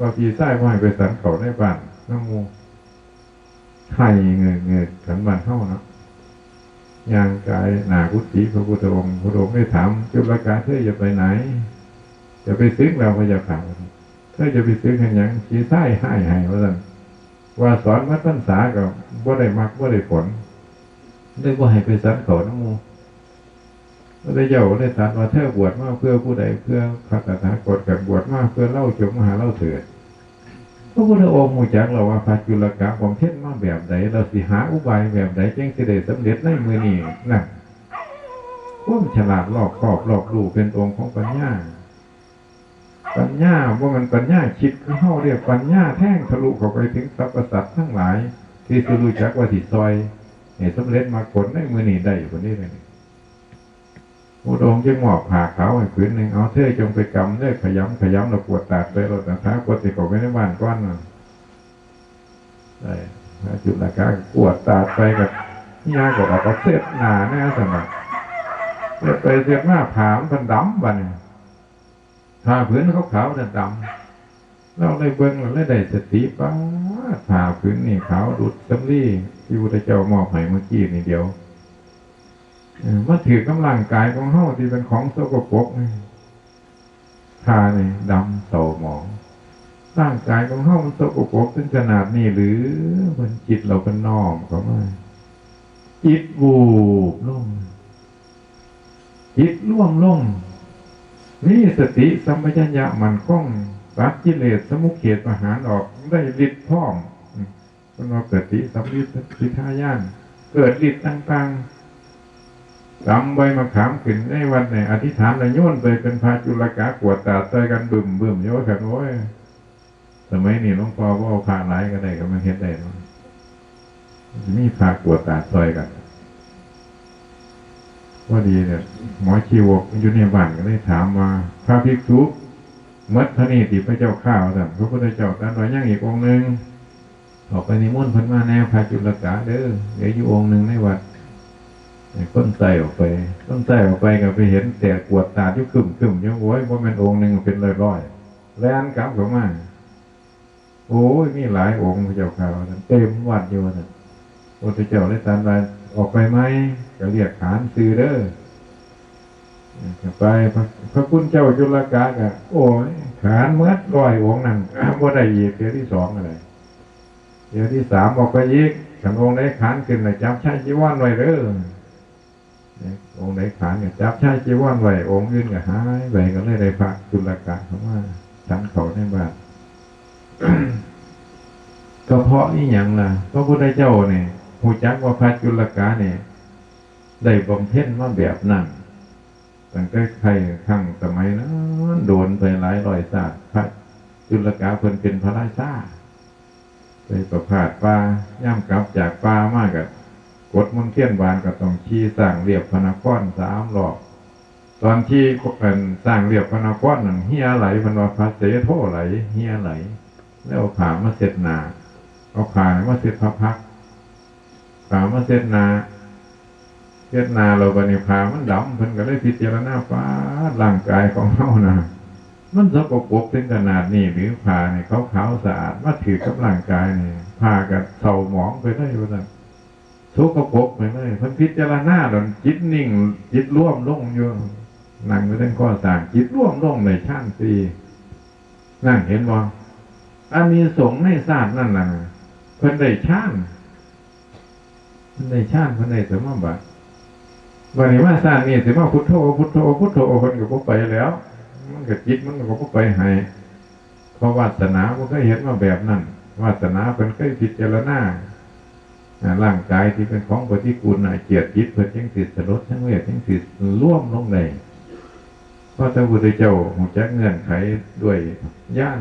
ว่าพี่ชายบ่ให้ไปสันเขาในบ้านนำหมู่ ไห้เงือกๆ กันบ้านเฮาเนาะ ย่างกายหน้ากุฏิพระพุทธองค์ พระองค์ได้ถาม จุลกะ เธอจะไปไหน จะไปศึกแล้วพระเจ้าค่ะ เธอจะไปศึกเฮ็ดหยัง พี่ชายฮ้ายให้ ว่าซั่น ว่าสอนหมดพรรษาก็บ่ได้มรรคบ่ได้ผล เลยบ่ให้ไปสันเขานำหมู่ พระพุทธเจ้าเลยตรัสว่า เธอบวชมาเพื่อผู้ใด เพื่อพระตถาคต ก็บวชมาเพื่อลาว จงมาหาลาวเถิด พระพุทธองค์รู้จักแล้วว่าพระจุลกะบำเพ็ญมาแบบใด แล้วสิหาอุบายแบบใด จึงสิได้สำเร็จในมื้อนี้นั่น ความฉลาดรอบคอบรอบรู้เป็นองค์ของปัญญา ปัญญาบ่แม่นปัญญาคิดคือเฮาเด้ ปัญญาแทงทะลุเข้าไปถึงสรรพสัตว์ทั้งหลาย ที่สิรู้จักว่าสิซ่อย ให้สำเร็จมรรคผลในมื้อนี้ได้อยู่คนนี้เลย พระองค์จึงมอบผ้าขาวให้ผืนหนึ่ง เอา เธอจงไปกำเด้อ ขยำขยำแล้วกวาดตาดไปโลด ตถาคตสิเข้าไปในบ้านก่อนนะ ได้ พระจุลกะกวาดตาดไปกับ ย่างก็ออกมาเช็ดหน้าแน่สนะ เช็ดไปเช็ดมา ผ้ามันดำบัดนี้ ผ้าผืนขาวๆนั่นดำ เราได้เบิ่งแล้วได้สติ ป๊าด ผ้าผืนนี่ขาวดุจสำลี ที่พระพุทธเจ้ามอบให้เมื่อกี้นี่เดียว เออ มาถืกกับร่างกายของเฮาที่เป็นของสกปรกนี่ ผ้านี่ดำเศร้าหมอง ร่างกายของเฮามันสกปรกถึงขนาดนี้หรือ เพิ่นคิดแล้วเพิ่นน้อมเข้ามา จิตวูบลง จิตรวมลง มีสติสัมปชัญญะมั่นคง ตัดกิเลสสมุจเฉทประหารออก ได้ฤทธิ์พร้อม เพิ่นว่าปฏิสัมภิทาญาณ เกิดฤทธิ์ต่างๆ กำใบมะขามขึ้นในวัดนี่ อธิษฐานแล้วโยนไปเป็นพระจุลกะกวาดตาดใส่กันบึ้มๆ อยู่ว่าซั่น โอ้ย สมัยนี้หลวงพ่อบ่เอาพระหลายก็ได้ ก็มันเฮ็ดได้เนาะ มีพระกวาดตาดซอยกัน พอดีเนี่ย หมอชีวกอยู่ในบ้านก็เลยถามว่า พระภิกษุหมดเท่านี้ติพระเจ้าข้า ว่าซั่น พระพุทธเจ้าตรัสว่ายังอีกองค์หนึ่ง ออกไปนิมนต์เพิ่นมาแหน่ พระจุลกาเด้อ เหลืออยู่องค์หนึ่งในวัด ให้คนใส่ออกไป คนใส่ออกไปก็ไปเห็นแตกกวดตาดอยู่ครึ้มๆอยู่ โอ้ย บ่แม่นองค์หนึ่ง เป็นร้อยๆ แล่นกลับเข้ามา โอ้ย มีหลายองค์พระเจ้าข้า ว่าซั่น เต็มวัดอยู่ ว่าซั่น พระพุทธเจ้าเลยตรัสว่า ออกไปไหม ก็เรียกขานชื่อเด้อ ไป พระ พระคุณเจ้าจุลกาก็ โอ้ย ขานหมดร้อยองค์นั่น บ่ได้อีก เทื่อที่สองอะไร เทื่อที่สามออกไปอีก คันองค์ใดขานขึ้นน่ะ จับชายจีวรไว้เด้อ องค์ใดขานก็จับชายจีวรไว้ องค์อื่นก็หายไป ก็เลยได้พระจุลกาเข้ามาฉันข้าวในบ้าน ก็เพราะอีหยังล่ะ พระพุทธเจ้านี่ ฮู้จักว่าพระจุลกานี่ ได้บำเพ็ญมาแบบนั้น ตั้งแต่ใครครั้งสมัยนั้น โดนไปหลายร้อยชาติ พระจุลกาเพิ่นเป็นพระราชา ไปประพาสป่า ยามกลับจากป่ามาก็ กดมนต์เทียนบานก็ต้องขี่ช้างเลียบพระนครสามรอบ ตอนที่อันช้างเลียบพระนครนั่น เหียไหล เพิ่นว่าพระเสโทไหล เหียไหล แล้วเอาผ้ามาเช็ดหน้า เอาผ้ามาเช็ดพระพักตร์ ผ้ามาเช็ดหน้า เช็ดหน้าแล้วบัดนี้ผ้ามันดำ เพิ่นก็เลยพิจารณา ป๊าด ร่างกายของเฮานะ มันสกปรกถึงขนาดนี้หรือ ผ้านี่ขาวๆสะอาด มาถืกกับร่างกายนี่ ผ้าก็เศร้าหมองไปเลย ว่าซั่น สกปรกไปเลย เพิ่นพิจารณาแล้วจิตนิ่ง จิตรวมลงอยู่ นั่งอยู่เทิงคอช้าง จิตรวมลงในฌานสี่ นั่นเห็นบ่ อานิสงส์ในชาตินั่นน่ะ เพิ่นได้ฌาน เพิ่นได้ฌาน เพิ่นได้สมาบัติ บัดนี้มาชาตินี้สิมาพุทโธ พุทโธ พุทโธ เพิ่นก็บ่ไปแล้ว มันก็จิตมันก็บ่ไปให้ เพราะวาสนาบ่เคยเห็นมาแบบนั้น วาสนาเพิ่นเคยพิจารณา อ่า ร่างกายที่เป็นของปฏิกูลน่ะ เจียดจิตเพิ่นจังสิสลดสังเวช จังสิรวมลงได้ เพราะพระพุทธเจ้าฮู้จักเงื่อนไขด้วยญาณ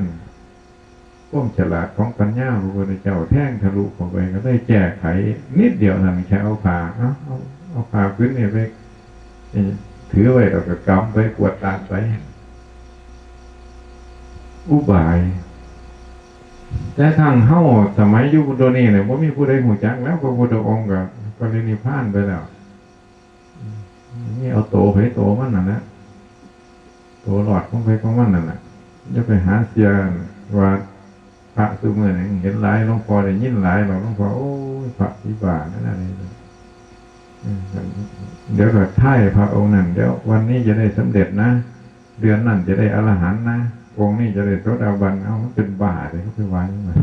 ความฉลาดของปัญญา พระพุทธเจ้าแทงทะลุเข้าไป ก็ได้แก้ไขนิดเดียวนั่น แค่เอาผ้า เอา เอา เอาผ้าผืนนี้ไป เอ่อ ถือไว้แล้วก็กำไปกวดตาดไป อุบาย แต่ทางเฮาสมัยอยู่ตัวนี้เนี่ย บ่มีผู้ใดฮู้จักแล้ว พระพุทธองค์ก็ปรินิพพานไปแล้ว นี่เอาโตไผโตมันนั่นแหละ โตรอดของไผของมันนั่นแหละ อย่าไปหาเชื่อว่าพระซุมื้อนี้เห็นหลาย หลวงพ่อได้ยินหลายแล้ว หลวงพ่อ โอ้ย พระผีบ้านั่นน่ะ เออ เดี๋ยวก็ทายพระองค์นั้น เดี๋ยววันนี้จะได้สำเร็จนะ เดือนนั้นจะได้อรหันต์นะ องค์นี้จะได้โสดาบัน เอ้า มันเป็นบ้าเลย เขาไปว่าอย่างนั้น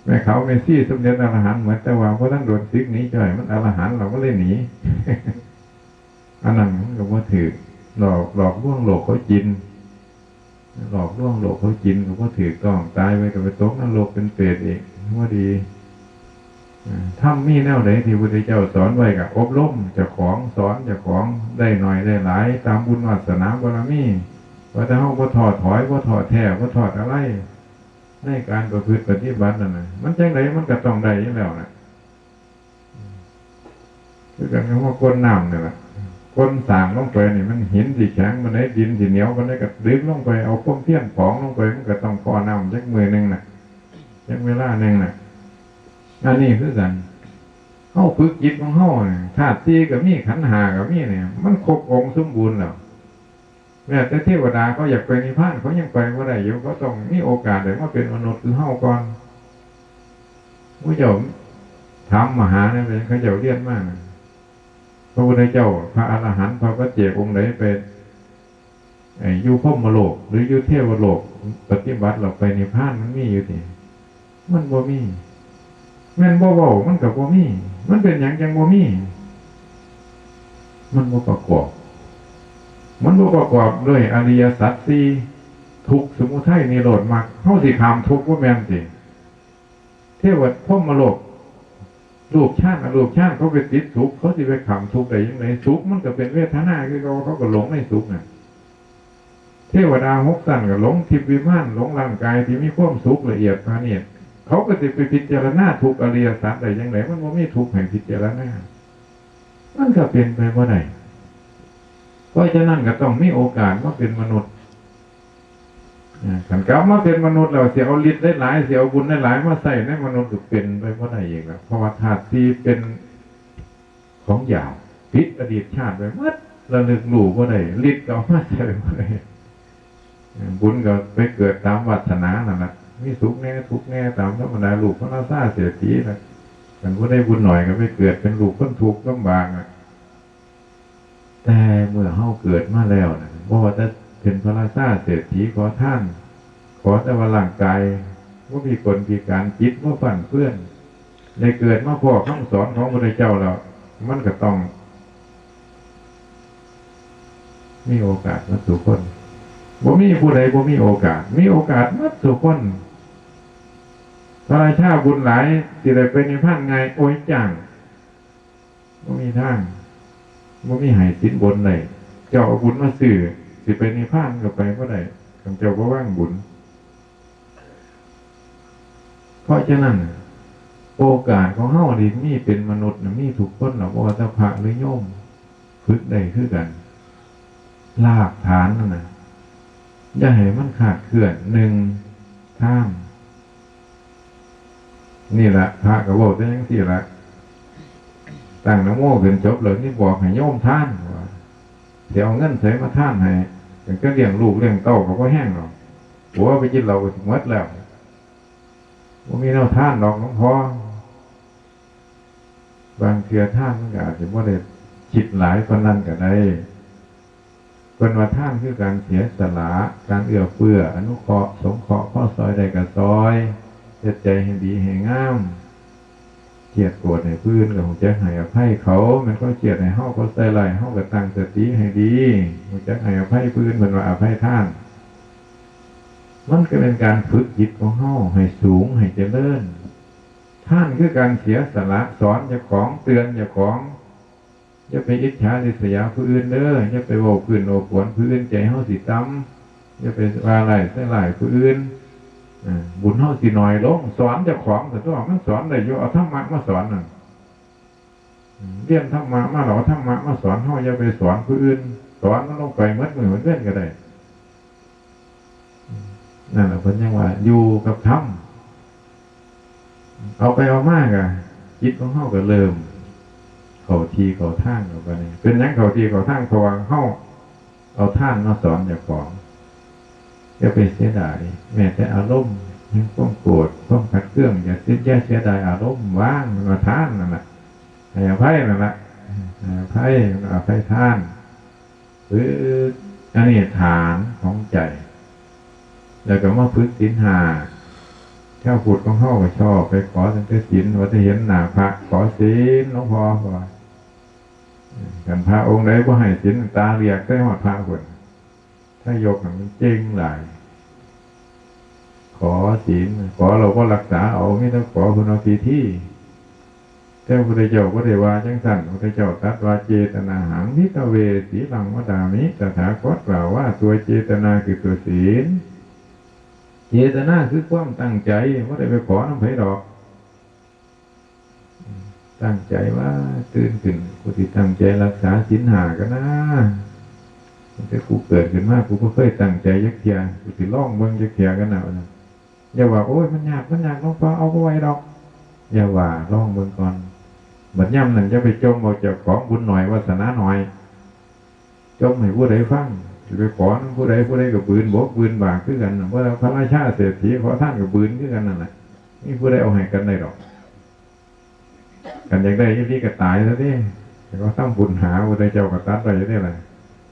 แม่ขาวแม่ชีสำเร็จอรหันต์หมด แต่ว่าบ่ทันโดนศึกหนีจ้อย มันอรหันต์แล้วมันเลยหนี อันนั้นมันก็บ่ถืก หลอก หลอกลวงโลกเขากิน หลอกลวงโลกเขากินก็บ่ถืกต้อง ตายไปก็ไปตกนรกเป็นเปรตอีก บ่ดี อ่า ธรรมมีแนวใดที่พระพุทธเจ้าสอนไว้ก็อบรมเจ้าของ สอนเจ้าของ ได้หน่อยได้หลาย ตามบุญวาสนาบารมี ว่าแต่เฮาบ่ท้อถอย บ่ท้อแท้ บ่ทอดอะไร ในการประพฤติปฏิบัตินั่นน่ะ มันจั่งใดมันก็ต้องได้อยู่แล้วน่ะ คือกันกับว่าก้นน้ำนี่แหละ ก้นสร้างลงไปนี่ มันหินสิแข็งปานใด ดินสิเหนียวปานใด ก็ดึกลงไป เอาความเพียรป๋องลงไป มันก็ต้องพ้อน้ำจักมื้อหนึ่งน่ะ จักเวลาหนึ่งน่ะ อันนี้คือกัน เฮาฝึกจิตของเฮานี่ ธาตุสี่ก็มี ขันธ์ห้าก็มีนี่ มันครบองค์สมบูรณ์แล้ว แม้แต่เทวดาเขาอยากไปนิพพาน เขายังไปบ่ได้อยู่ เขาต้องมีโอกาสได้มาเป็นมนุษย์คือเฮาก่อน พระเจ้าถามมหาเนี่ย เขาเจ้าเรียนมาน่ะ พระพุทธเจ้า พระอรหันต์ พระปัจเจกองค์ใดไป ไอ้ อยู่พรหมโลก หรืออยู่เทวโลก ปฏิบัติแล้วไปนิพพาน มันมีอยู่ติ มันบ่มี แม่นบ่เว้า มันก็บ่มี มันเป็นหยังจั่งบ่มี มันบ่ประกอบ มันบ่ประกอบด้วยอริยสัจสี่ ทุกข์ สมุทัย นิโรธ มรรค เฮาสิข้ามทุกข์บ่แม่นติ เทวดาพรหมโลก รูปฌาน อรูปฌาน เขาไปติดสุข เขาสิไปข้ามทุกข์ได้จั่งใด สุขมันก็เป็นเวทนาคือเก่า เขาก็หลงในสุขน่ะ เทวดาหกชั้นก็หลงทิพย์วิมาน หลงร่างกายที่มีความสุขละเอียดประณีต เขาก็สิไปพิจารณาทุกข์อริยสัจได้จั่งใด มันบ่มีทุกข์ให้พิจารณา มันก็เป็นไปบ่ได้ เพราะฉะนั้นก็ต้องมีโอกาสมาเป็นมนุษย์ อ่า คันกลับมาเป็นมนุษย์แล้ว สิเอาฤทธิ์หลายๆ สิเอาบุญหลายๆ มาใส่ในมนุษย์ก็เป็นไปบ่ได้อีกแล้ว เพราะว่าธาตุสี่เป็นของหยาบ ติดอดีตชาติไว้หมด ระลึกรู้บ่ได้ ฤทธิ์ก็เอามาใส่บ่ได้ บุญก็ไปเกิดตามวาสนานั่นแหละ มีสุขแน่ทุกข์แน่ตามธรรมดา ลูกพระราชาเศรษฐีนะ คันผู้ใดบุญหน่อยก็ไปเกิดเป็นลูกคนทุกข์ลำบากอะ แต่เมื่อเฮาเกิดมาแล้วนะ บ่ว่าจะเป็นพระราชาเศรษฐีขอทาน ขอแต่ว่าร่างกายบ่พิกลพิการ จิตบ่ฟั่นเฟือน ได้เกิดมาพ้อคำสอนของพระพุทธเจ้าแล้ว มันก็ต้องมีโอกาสหมดทุกคน บ่มีผู้ใดบ่มีโอกาส มีโอกาสหมดทุกคน พระราชาบุญหลายสิได้ไปนิพพานง่าย โอ้ย จ้าง บ่มีทาง บ่มีให้สินบนได้ เจ้าเอาบุญมาซื้อ สิไปนิพพานก็ไปบ่ได้ คันเจ้าบ่วางบุญ เพราะฉะนั้น โอกาสของเฮาที่มีเป็นมนุษย์น่ะ มีทุกคนล่ะ บ่ว่าแต่พระหรือโยม ฝึกได้คือกัน รากฐานนั่นน่ะ อย่าให้มันคลาดเคลื่อน หนึ่ง ทาน นี่แหละ พระก็เว้าแต่จั่งซี้ละ ตั้งนะโมขึ้นจบแล้ว นี่บอกให้โยมทาน ว่าสิเอาเงินไสมาทานให้ ก็เลี้ยงลูกเลี้ยงเต้าก็บ่แฮงดอก ผัวไปกินเหล้าก็สิหมดแล้ว บ่มีแนวทานดอกหลวงพ่อ บางเทื่อทานมันก็อาจจะบ่ได้คิดหลายปานนั้นก็ได้ เพิ่นว่าทานคือการเสียสละ การเอื้อเฟื้อ อนุเคราะห์ สงเคราะห์ พอซอยได้ก็ซอย เฮ็ดใจให้ดีให้งาม เกลียดโกรธให้ผู้อื่นก็ฮู้จักให้อภัยเขา แม่นเขาเกลียดให้เฮา เขาใส่ร้ายเฮาก็ตั้งสติให้ดี ฮู้จักให้อภัยผู้อื่น เพิ่นว่าอภัยทาน มันก็เป็นการฝึกจิตของเฮาให้สูงให้เจริญ ทานคือการเสียสละ สอนเจ้าของ เตือนเจ้าของ อย่าไปอิจฉาริษยาผู้อื่นเด้อ อย่าไปเว้าพื้นโอ้ปวนผู้อื่น ใจเฮาสิต่ำ อย่าไปว่าร้ายใส่ร้ายผู้อื่น อ่า บุญเฮาสิน้อยลง สอนเจ้าของซะตั๊ว มันสอนได้อยู่ เอาธรรมะมาสอนนั่น อืม เรียนธรรมะมา เอาธรรมะมาสอนเฮา อย่าไปสอนผู้อื่น สอนมันลงไปหมดมื้อหมดเว็นก็ได้ นั่นแหละเพิ่นยังว่าอยู่กับธรรม เอาไปเอามาก็จิตของเฮาก็เริ่มเข้าที่เข้าทางแล้วบัดนี้ เป็นหยังเข้าที่เข้าทาง เพราะว่าเฮาเอาทานมาสอนเจ้าของ อย่าไปเสียดาย แม้แต่อารมณ์แห่งความโกรธ ความขัดเคือง อย่าเสีย อย่าเสียดายอารมณ์ วาง มันว่าทานนั่นแหละ ให้อภัยนั่นแหละ ให้อภัย มันอภัยทาน คืออันนี้ฐานของใจ แล้วก็มาฝึกศีลห้า ชาวพุทธของเฮาก็ชอบไปขอตั้งแต่ศีล ว่าจะเห็นหน้าพระขอศีลหลวงพ่อ ว่า คันพระองค์ใดบ่ให้ศีล ตาเหลือกใส่ฮอดพระพุ้น ถ้ายกให้มันเจ๋งหลาย ขอศีล ขอแล้วบ่รักษาเอา มีแต่ขอพุ้นเอาทีที แต่พระพุทธเจ้าบ่ได้ว่าจั่งซั้น พระพุทธเจ้าตรัสว่า เจตนาหัง ภิกขเว สีลัง วดามิ ตถาคตกล่าวว่าตัวเจตนาคือตัวศีล เจตนาคือความตั้งใจ บ่ได้ไปขอนำไผดอก ตั้งใจว่าตื่นขึ้น กูสิตั้งใจรักษาศีลห้ากันนะ ตั้งแต่กูเกิดขึ้นมา กูบ่เคยตั้งใจจักเทื่อ กูสิลองเบิ่งจักเทื่อกันนะ ว่าซั่น อย่าว่า โอ้ย มันยาก มันยาก หลวงพ่อเอาบ่ไหวดอก อย่าว่า ลองเบิ่งก่อน บัดยามนั้นอย่าไปจ่มเอาเจ้าของบุญน้อยวาสนาน้อย จ่มให้ผู้ใดฟัง สิไปขอนำผู้ใด ผู้ใดก็บืนบกบืนบาคือกัน เมื่อพระราชาเศรษฐีขอทานก็บืนคือกันนั่นแหละ มีผู้ใดเอาให้กันได้ดอก คันอยากได้อีหลีก็ตายซะติ แต่ก็ทำบุญหา พระพุทธเจ้าก็ตรัสไว้อยู่นี่แหละ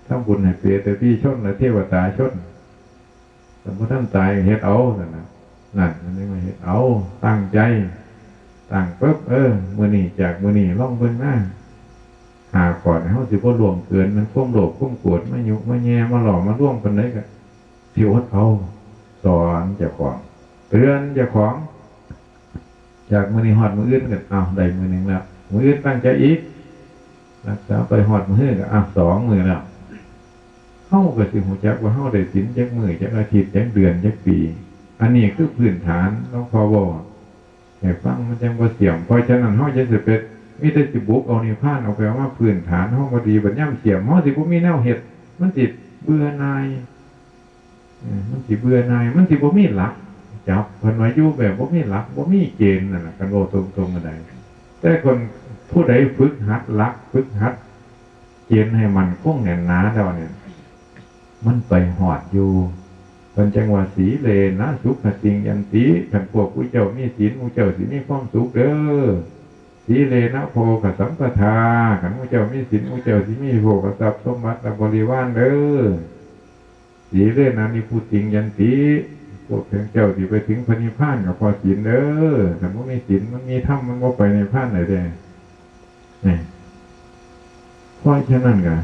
ทำบุญให้เปรตวิชนและเทวดาชน แต่บ่ทันตายก็เฮ็ดเอาซั่นน่ะ นั่น มันยังมาเฮ็ดเอา ตั้งใจ ตั้งปึ๊บ เออ มื้อนี้ จากมื้อนี้ลองเบิ่งนะ ห้าข้อนี่เฮาสิบ่ล่วงเกิน มันความโลภ ความโกรธ มายุมาแย่ มาหลอก มาลวงปานใดก็สิอดเอา สอนเจ้าของ เตือนเจ้าของ จากมื้อนี้ฮอดมื้ออื่นก็ อ้าว ได้มื้อหนึ่งแล้ว มื้ออื่นตั้งใจอีก รักษาไปฮอดมื้อฮื้อก็ อ้าว สองมื้อแล้ว เฮาก็สิฮู้จักว่าเฮาได้ศีลจักมื้อ จักอาทิตย์ จักเดือน จักปี อันนี้คือพื้นฐาน หลวงพ่อเว้าให้ฟังมันจั่งบ่เสื่อม เพราะฉะนั้นเฮาอย่าสิไป มีแต่สิบุกเอานิพพาน เอาไปเอามา พื้นฐานเฮาบ่ดี บัดยามเสื่อม เฮาสิบ่มีแนวเฮ็ด มันสิเบื่อหน่าย เออมันสิเบื่อหน่าย มันสิบ่มีหลักจับ เพิ่นว่าอยู่แบบบ่มีหลัก บ่มีเกณฑ์นั่นล่ะ คันเว้าตรงๆ อันใด แต่คนผู้ใดฝึกหัดหลัก ฝึกหัดเกณฑ์ให้มั่นคงแน่นหนาแล้วเนี่ย มันไปฮอดอยู่ เพิ่นจั่งว่า สีเลนะสุขติงยันติ คันพวกผู้เจ้ามีศีล ผู้เจ้าสิมีความสุขเด้อ สีเลนะโภคสัมปทา คันผู้เจ้ามีศีล ผู้เจ้าสิมีโภคทรัพย์สมบัติและบริวารเด้อ สีเลนะนิพพุติงยันติ พวกเจ้าสิไปถึงพระนิพพานก็เพราะศีลเด้อ คันบ่มีศีล มันมีธรรม มันบ่ไปนิพพานได้เด้ นี่ เพราะฉะนั้นก็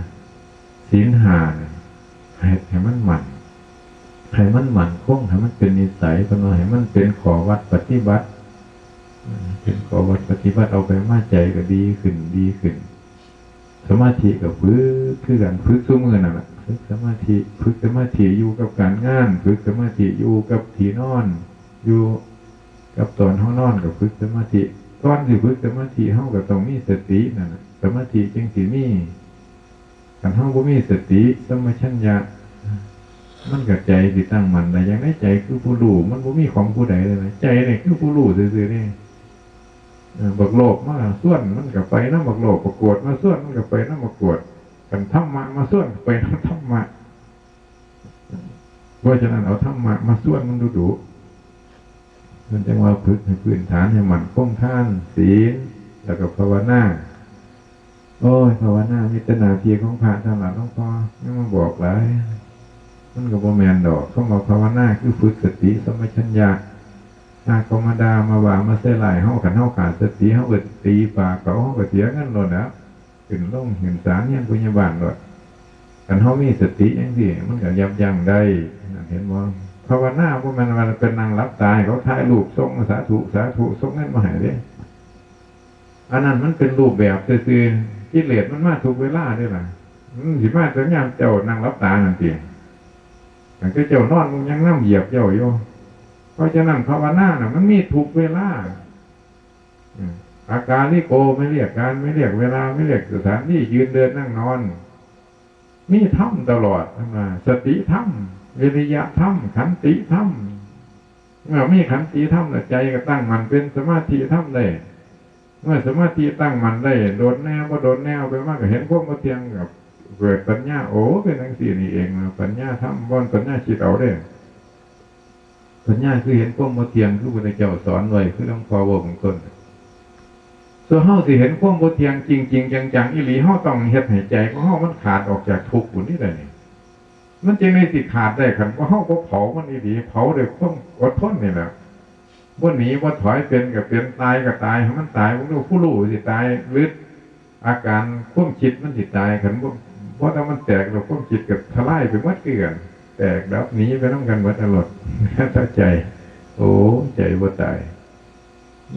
ศีลห้าเนี่ย ให้ ให้มันมั่น ให้มันมั่นคง ให้มันเป็นนิสัย เพิ่นว่าให้มันเป็นข้อวัดปฏิบัติ เป็นข้อวัดปฏิบัติ เอาไปมาใจก็ดีขึ้น ดีขึ้น สมาธิก็ฝึกคือกัน ฝึกซุมื้อนั่นล่ะ ฝึกสมาธิ ฝึกสมาธิอยู่กับการงาน ฝึกสมาธิอยู่กับที่นอน อยู่กับตอนเฮานอนก็ฝึกสมาธิ ก่อนสิฝึกสมาธิเฮาก็ต้องมีสตินั่นน่ะ สมาธิจึงสิมี คันเฮาบ่มีสติสัมปชัญญะ มันก็ใจสิตั้งมั่นได้จั่งใด ใจคือผู้รู้ มันบ่มีของผู้ใดเลยนะ ใจนี่คือผู้รู้ซื่อๆ นี่ เออ บักโลภมาชวนมันก็ไปนำบักโลภ บักโกรธมาชวนมันก็ไปนำบักโกรธ คันธรรมะมาชวนก็ไปนำธรรมะ เพราะฉะนั้นเอาธรรมะมาชวนมันดุๆ มันจั่งว่าฝึกให้พื้นฐานให้มั่นคง ทาน ศีล แล้วก็ภาวนา โอ้ย ภาวนามีแต่หน้าที่ของพระเท่านั้น หลวงพ่อยังมาบอกหลาย มันก็บ่แม่นดอก คำว่าภาวนาคือฝึกสติสัมปชัญญะ หากเขามาด่ามาว่ามาใส่ร้ายเฮา คันเฮาขาดสติ เฮาก็ตีปากเขา เฮาก็เสียเงินโลดแหล้ว ขึ้นโรงขึ้นศาล เฮียนพยาบาลโลด คันเฮามีสติจั่งซี้ มันก็ยับยั้งได้ เห็นบ่ ภาวนาบ่แม่นว่าเป็นนั่งหลับตาให้เขาถ่ายรูปส่งมา สาธุ สาธุ ส่งเงินมาให้เด้ อันนั้นมันเป็นรูปแบบซื่อๆ กิเลสมันมาทุกเวลาเด้ล่ะ มันสิมาแต่ยามเจ้านั่งหลับตานั่นติ ตั้งแต่เจ้านอนมันยังนำเหยียบเจ้าอยู่ เพราะฉะนั้นภาวนาน่ะมันมีทุกเวลา อืม อากาลิโก ไม่เรียกการ ไม่เรียกเวลา ไม่เรียกสถานที่ ยืนเดินนั่งนอน มีธรรมตลอด เพิ่นว่า สติธรรม วิริยะธรรม ขันติธรรม เมื่อมีขันติธรรมแล้ว ใจก็ตั้งมั่นเป็นสมาธิธรรมได้ เมื่อสมาธิตั้งมั่นได้ โดนแน่บ่โดนแน่ เอาไปมาก็เห็นความบ่เที่ยง ก็เกิดปัญญา โอ้ เป็นจั่งซี้นี่เองนะ ปัญญาธรรม บ่แม่นปัญญาคิดเอาเด้ ปัญญาคือเห็นความบ่เที่ยง คือพระพุทธเจ้าสอนไว้ คือหลวงพ่อเว้าเบื้องต้น ส่วนเฮาสิเห็นความบ่เที่ยงจริงๆ จังๆ อีหลี เฮาต้องเฮ็ดให้ใจของเฮามันขาดออกจากทุกข์พุ้นนี่แหละนี่ มันจั่งได๋สิขาดได้ คันว่าเฮาบ่เผามันอีหลี เผาด้วยความอดทนนี่แหละ บ่หนีบ่ถอย เป็นก็เป็น ตายก็ตาย ให้มันตาย บ่รู้ผู้รู้สิตาย หรืออาการความคิดมันสิตาย คันบ่ เพราะถ้ามันแตกแล้ว ความคิดก็ทลายไปหมดคือกัน แตกดับหนีไปนำกันหมด อรด ถ้าใจ โอ้ ใจบ่ตาย